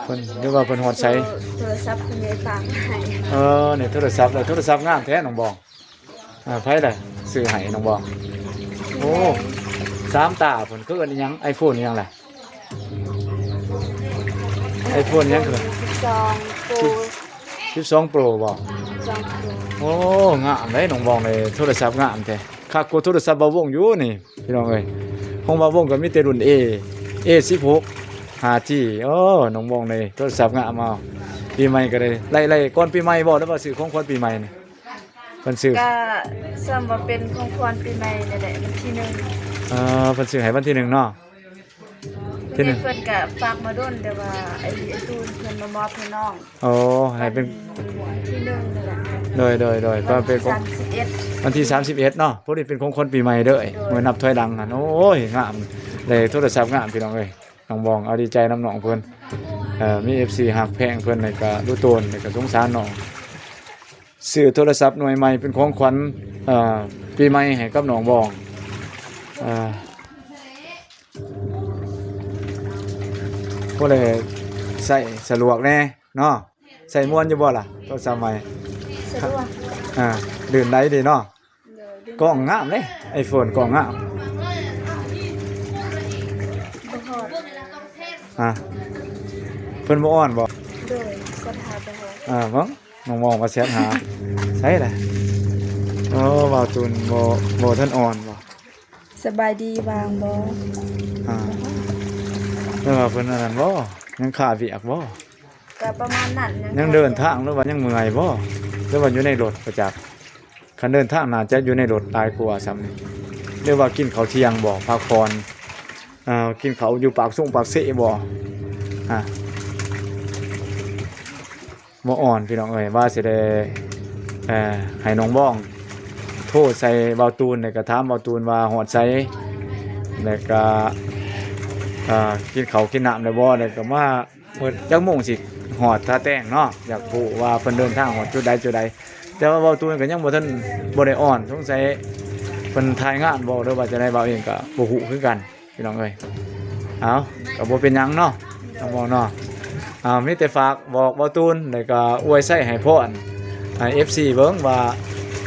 ເພິ່ນ ຫຼືວ່າເພິ່ນຮອດໃສ? ໂທລະສັບເພິ່ນໄດ້ຝາກມາໃຫ້. ເອີ ນີ້ໂທລະສັບ ໂທລະສັບງາມແທ້ນ້ອງບອງ. ອ່າ ໃຜລະຊື້ໃຫ້ນ້ອງບອງ? ໂອ້ ສາມຕາພຸ້ນ ເຂົາເອີ້ນອີ່ຫຍັງ? ໄອໂຟນອີ່ຫຍັງລະ? ໄອໂຟນຫຍັງ? ສິບສອງໂປຣ ສິບສອງໂປຣບໍ່? ໂອ້ ງາມເດ້ນ້ອງບອງເດ້ ໂທລະສັບງາມແທ້ ຄັກກວ່າໂທລະສັບບ່າວວົງຢູ່ນີ້ ພີ່ນ້ອງເອີຍ. ຂອງບ່າວວົງກໍມີແຕ່ລຸ້ນເອ ເອສິບຫົກ ຫ້າຈີ. ໂອ້ ນ້ອງບອງເດ້ ໂທລະສັບງາມ. ເອົາ ປີໃໝ່ກໍໄດ້ ໄລ່ ໄລ່ກ່ອນປີໃໝ່ບໍ່ ຫຼືວ່າຊື້ຂອງຂວັນປີໃໝ່ນີ້? ເພິ່ນຊື້ ກະສ່ຳວ່າເປັນຂອງຂວັນປີໃໝ່ນີ້ແຫຼະ ວັນທີໜຶ່ງ. ເອີ ເພິ່ນຊື້ໃຫ້ວັນທີໜຶ່ງເນາະ ທີໜຶ່ງ. ເພິ່ນກະຝາກມາດົນ ແຕ່ວ່າໄອ້ ໄອ້ຕູນເພິ່ນມາມອບໃຫ້ນ້ອງ. ໂອ້ ໃຫ້ເປັນວັນທີໜຶ່ງນີ້ແຫຼະ. ໂດຍ ໂດຍ ໂດຍ ກໍເປັນຂອງ ວັນທີສາມສິບເອັດ ວັນທີສາມສິບເອັດເນາະ ພໍດີເປັນຂອງຂວັນປີໃໝ່ເດີ ໂດຍ ມື້ນັບຖອຍຫຼັງຫັ້ນ. ໂອ້ຍ ງາມ ໄດ້ໂທລະສັບງາມ ພີ່ນ້ອງເອີຍ. ນ້ອງບອງ ເອົາ ດີໃຈນຳນ້ອງເພິ່ນ ເອີ ມີເອັຟຊີຮັກແພງເພິ່ນ ແລ້ວກະຮູ້ຕົນ ແລ້ວກະສົງສານນ້ອງ ຊື້ໂທລະສັບໜ່ວຍໃໝ່ເປັນຂອງຂວັນ ເອີ ປີໃໝ່ໃຫ້ກັບນ້ອງບອງ ເອີ ພໍໄດ້ໃຊ້ສະດວກແດ່ເນາະ. ໃຊ້ມ່ວນຢູ່ບໍ່ລະ ໂທລະສັບໃໝ່? ສະດວກ. ອ່າ ລື່ນໄຫຼດີເນາະ. ໂດຍ. ກ້ອງງາມເດ້ ໄອໂຟນ ກ້ອງງາມ. ບໍ່ຮອດ. ອ່າ ເພິ່ນບໍ່ອ່ອນບໍ່? ໂດຍ ສັດທາບໍ່ຮອດ. ອ່າ ເບິ່ງ ນ້ອງມອງວ່າແຊດຫາ ໃສລະ? ໂອ້ ບ່າວຕູນບໍ່ ບໍ່ທັນອ່ອນບໍ່? ສະບາຍດີ ວ່າງບໍ່? ອ່າ ແຕ່ວ່າເພິ່ນອັນນັ້ນບໍ່? ຍັງຄາວຽກບໍ່? ກໍປະມານນັ້ນ. ຍັງເດີນທາງ ຫຼືວ່າຍັງເມື່ອຍບໍ່? ຫຼືວ່າຢູ່ໃນລົດປະຈັກ? ຄັນເດີນທາງໜ້າຈະຢູ່ໃນລົດຫຼາຍກວ່າຊ່ຳນີ້ ຫຼືວ່າກິນເຂົ້າທ່ຽງບໍ່? ພັກຜ່ອນ ເອີ ກິນເຂົ້າຢູ່ປາກຊົງປາກເຊບໍ່? ອ່າ ບໍ່ອ່ອນ ພີ່ນ້ອງເອີຍ ວ່າຊິໄດ້ ເອີ ໃຫ້ນ້ອງບອງໂທໃສ່ບ່າວຕູນ ແລ້ວກໍຖາມບ່າວຕູນວ່າຮອດໃສ ແລ້ວກໍ ເອີ ກິນເຂົ້າກິນນ້ຳແລ້ວບໍ່ ແລ້ວກໍມາ ເພິ່ນຈັກໂມງຊິຮອດທ່າແຕງເນາະ ຢາກຮູ້ວ່າເພິ່ນເດີນທາງຮອດຈຸດໃດຈຸດໃດ. ແຕ່ວ່າບ່າວຕູນກໍຍັງບໍ່ທັນ ບໍ່ໄດ້ອ່ອນ ສົງໄສເພິ່ນຖ່າຍງານບໍ່ ຫຼືວ່າຈັ່ງໃດ ບ່າວເອງກໍບໍ່ຮູ້ຄືກັນ ພີ່ນ້ອງເອີຍ. ເອົາ ກໍບໍ່ເປັນຫຍັງເນາະ ນ້ອງບອງເນາະ. ເອົາ ມີແຕ່ຝາກບອກບ່າວຕູນ ແລ້ວກໍອວຍໄຊໃຫ້ພອນ ໃຫ້ເອັຟຊີເບິ່ງວ່າ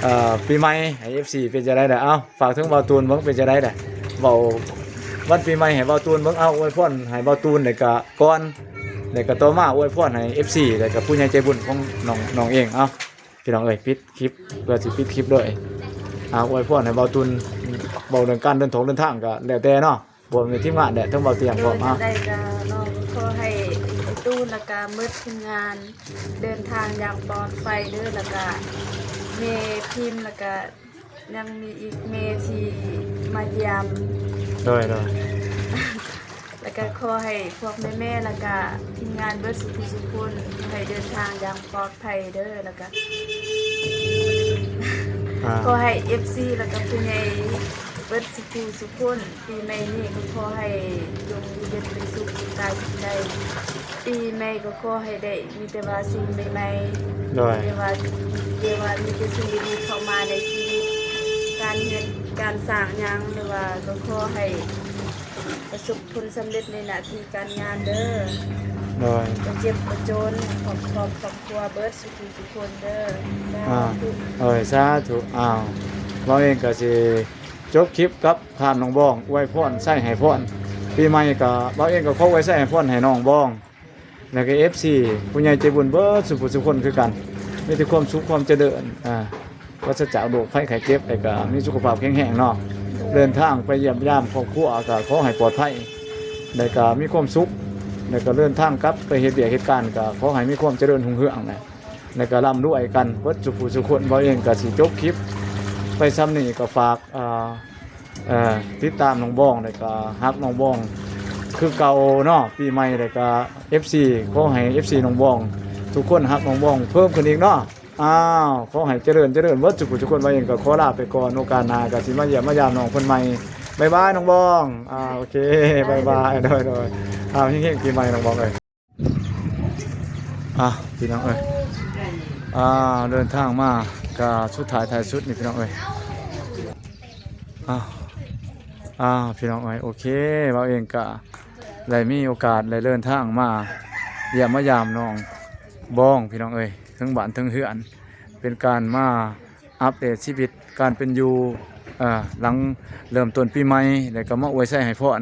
ເອີ ປີໃໝ່ໃຫ້ເອັຟຊີເປັນຈັ່ງໃດແດ່. ເອົາ ຝາກເຖິງບ່າວຕູນເບິ່ງເປັນຈັ່ງໃດແດ່ ເວົ້າວັນປີໃໝ່ໃຫ້ບ່າວຕູນເບິ່ງ. ເອົາ ອວຍພອນໃຫ້ບ່າວຕູນ ແລ້ວກໍກ່ອນ ແລ້ວກໍຕໍ່ມາອວຍພອນໃຫ້ເອັຟຊີ ແລ້ວກໍຜູ້ໃຫຍ່ໃຈບຸນຂອງນ້ອງ ນ້ອງເອງ. ເອົາ ພີ່ນ້ອງເອີຍ ປິດຄລິບ ເພື່ອຊິປິດຄລິບເລີຍ. ອາ ອວຍພອນໃຫ້ບ່າວຕຸນ ເວົ້າເລື່ອງການເດີນທ່ອງເດີນທາງກໍແລ້ວແຕ່ເນາະ ພວກໃນທີມງານແຫຼະ ທັງບ່າວຕຽງ ໂດຍ ພ້ອມ. ເອົາ ຈັ່ງໃດກໍນ້ອງຂໍໃຫ້ອ້າຍຕູນ ແລ້ວກໍໝົດທີມງານເດີນທາງຢ່າງປອດໄພເດີ ແລ້ວກໍແມ່ພິມ ແລ້ວກໍ ຍັງມີອີກແມ່ທີ່ມາຢ້ຽມ ໂດຍ ໂດຍ ແລ້ວກະຂໍໃຫ້ພວກແມ່ໆ ແລ້ວກະທີມງານເບິດສຸຜູ້ສຸຄົນ ຂໍໃຫ້ເດີນທາງຢ່າງປອດໄພເດີ ແລ້ວກະ ອ່າ ຂໍໃຫ້ເອັຟຊີ ແລ້ວກະຜູ້ໃຫຍ່ເບິດສຸຜູ້ສຸຄົນ ປີໃໝ່ນີ້ກໍຂໍໃຫ້ຈົ່ງຢູ່ເຢັນເປັນສຸກ ສຸກກາຍສຸກໃຈ. ປີໃໝ່ກໍຂໍໃຫ້ໄດ້ມີແຕ່ວ່າສິ່ງໃໝ່ໆ ໂດຍ ແຕ່ວ່າ ແຕ່ວ່າມີແຕ່ສິ່ງດີໆເຂົ້າມາໃນຊີວິດ ການເຮັດການສ້າງຫຍັງ ຫຼືວ່າກໍຂໍໃຫ້ປະສົບຜົນສຳເລັດໃນໜ້າທີ່ການງານເດີ ໂດຍ ບໍ່ເຈັບບໍ່ຈົນ ຄອບ ຄອບ ຄອບຄົວເບິດສຸຜູ້ສຸຄົນເດີ ສາ ອ່າ ທຸ ໂດຍ ສາທຸ. ອ້າວ ເຮົາເອງກໍຊິຈົບຄລິບກັບທ່ານນ້ອງບອງ ອວຍພອນ ໃສ່ໃຫ້ພອນປີໃໝ່ ກໍເຮົາເອງກໍຂໍອວຍໃສ່ໃຫ້ພອນໃຫ້ນ້ອງບອງ ແລ້ວກໍເອັຟຊີ ຜູ້ໃຫຍ່ໃຈບຸນເບິດສຸຜູ້ສຸຄົນຄືກັນ ມີແຕ່ຄວາມສຸກຄວາມຈະເລີນ ອ່າ ປາສະຈາກໂລກໄພໄຂ້ເຈັບ ແລ້ວກໍມີສຸຂະພາບແຂງແຮງເນາະ ເດີນທາງໄປຢ້ຽມຢາມຄອບຄົວກໍຂໍໃຫ້ປອດໄພ ແລ້ວກໍມີຄວາມສຸກ ແລ້ວກໍເດີນທາງກັບໄປເຮັດວຽກເຮັດການກໍຂໍໃຫ້ມີຄວາມຈະເລີນຮຸ່ງເຮືອງນະ ແລ້ວກໍລ່ຳລວຍກັນເບິດສຸຜູ້ສຸຄົນ. ເຮົາເອງກໍຊິຈົບຄລິບໄປສ່ຳນີ້ ກໍຝາກ ອ່າ ເອີ ຕິດຕາມນ້ອງບອງ ແລ້ວກໍຮັກນ້ອງບອງຄືເກົ່າເນາະ ປີໃໝ່ ແລ້ວກໍເອັຟຊີ ຂໍໃຫ້ເອັຟຊີນ້ອງບອງທຸກຄົນຮັກນ້ອງບອງເພີ່ມຂຶ້ນອີກເນາະ. ອ້າວ ຂໍໃຫ້ຈະເລີນ ຈະເລີນເບິດສຸຜູ້ສຸຄົນ. ວ່າເອງກໍຂໍລາໄປກ່ອນ ໂອກາດໜ້າກໍຊິມາຢ້ຽມມາຢາມນ້ອງເພິ່ນໃໝ່. ບາຍບາຍນ້ອງບອງ. ອ່າ ໂອເຄ ບາຍບາຍ. ໂດຍ ໂດຍ. ອ້າວ ເຮັງໆ ປີໃໝ່ນ້ອງບອງເອີຍ. ອ່າ ພີ່ນ້ອງເອີຍ ອ່າ ເດີນທາງມາກໍສຸດທ້າຍທ້າຍສຸດນີ້ ພີ່ນ້ອງເອີຍ. ອ້າວ ອ້າວ ພີ່ນ້ອງເອີຍ ໂອເຄ ເຮົາເອງກະໄດ້ມີໂອກາດໄດ້ເດີນທາງມາຢ້ຽມມາຢາມນ້ອງບອງ ພີ່ນ້ອງເອີຍ ເຖິງບ້ານເຖິງເຮືອນ ເປັນການມາອັບເດດຊີວິດການເປັນຢູ່ ເອີ ຫຼັງເລີ່ມຕົ້ນປີໃໝ່ ແລ້ວກໍມາອວຍໄຊໃຫ້ພອນ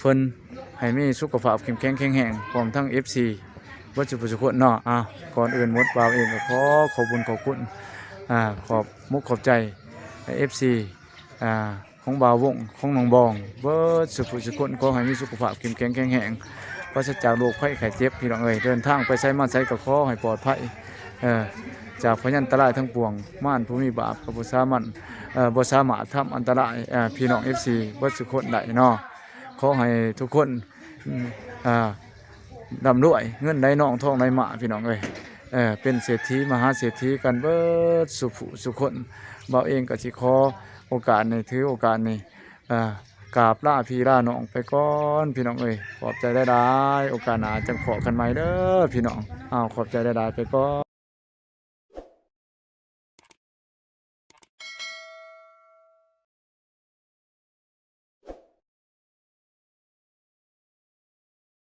ເພິ່ນ ໃຫ້ມີສຸຂະພາບເຂັ້ມແຂງແຂງແຮງ ພ້ອມທັງເອັຟຊີເບິດສຸຜູ້ສຸຄົນເນາະ. ອ້າວ ກ່ອນອື່ນໝົດ ບ່າວເອງກໍຂໍຂອບບຸນຂອບຄຸນ ອ່າ ຂອບມຸກຂອບໃຈເອັຟຊີ ອ່າ ຂອງບ່າວວົງ ຂອງນ້ອງບອງ ເບິດສຸຜູ້ສຸຄົນ ຂໍໃຫ້ມີສຸຂະພາບເຂັ້ມແຂງແຂງແຮງ ປາສະຈາກໂລກໄພໄຂ້ເຈັບ ພີ່ນ້ອງເອີຍ. ເດີນທາງໄປໃສມາໃສກໍຂໍໃຫ້ປອດໄພ ເອີ ຈາກພະຍັນຕະລາຍທັງປວງ ມານຜູ້ມີບາບກໍບໍ່ສາມາດ ເອີ ບໍ່ສາມາດທຳອັນຕະລາຍ ເອີ ພີ່ນ້ອງເອັຟຊີເບິດສຸຄົນໄດ້ເນາະ. ຂໍໃຫ້ທຸກຄົນ ເອີ ອ່າ ລ່ຳລວຍ ເງິນໄຫຼນອງທອງໄຫຼມາ ພີ່ນ້ອງເອີຍ ເອີ ເປັນເສດຖີມະຫາເສດຖີກັນເບິດສຸຜູ້ສຸຄົນ. ບ່າວເອງກໍຊິຂໍໂອກາດນີ້ ຖືໂອກາດນີ້ ເອີ ກາບລາພີ່ລານ້ອງໄປກ່ອນພີ່ນ້ອງເອີຍ. ຂອບໃຈຫຼາຍໆ ໂອກາດໜ້າຈັ່ງພໍ້ກັນໃໝ່ເດີພີ່ນ້ອງ. ອ້າວ ຂອບໃຈຫຼາຍໆ ໄປກ່ອນ.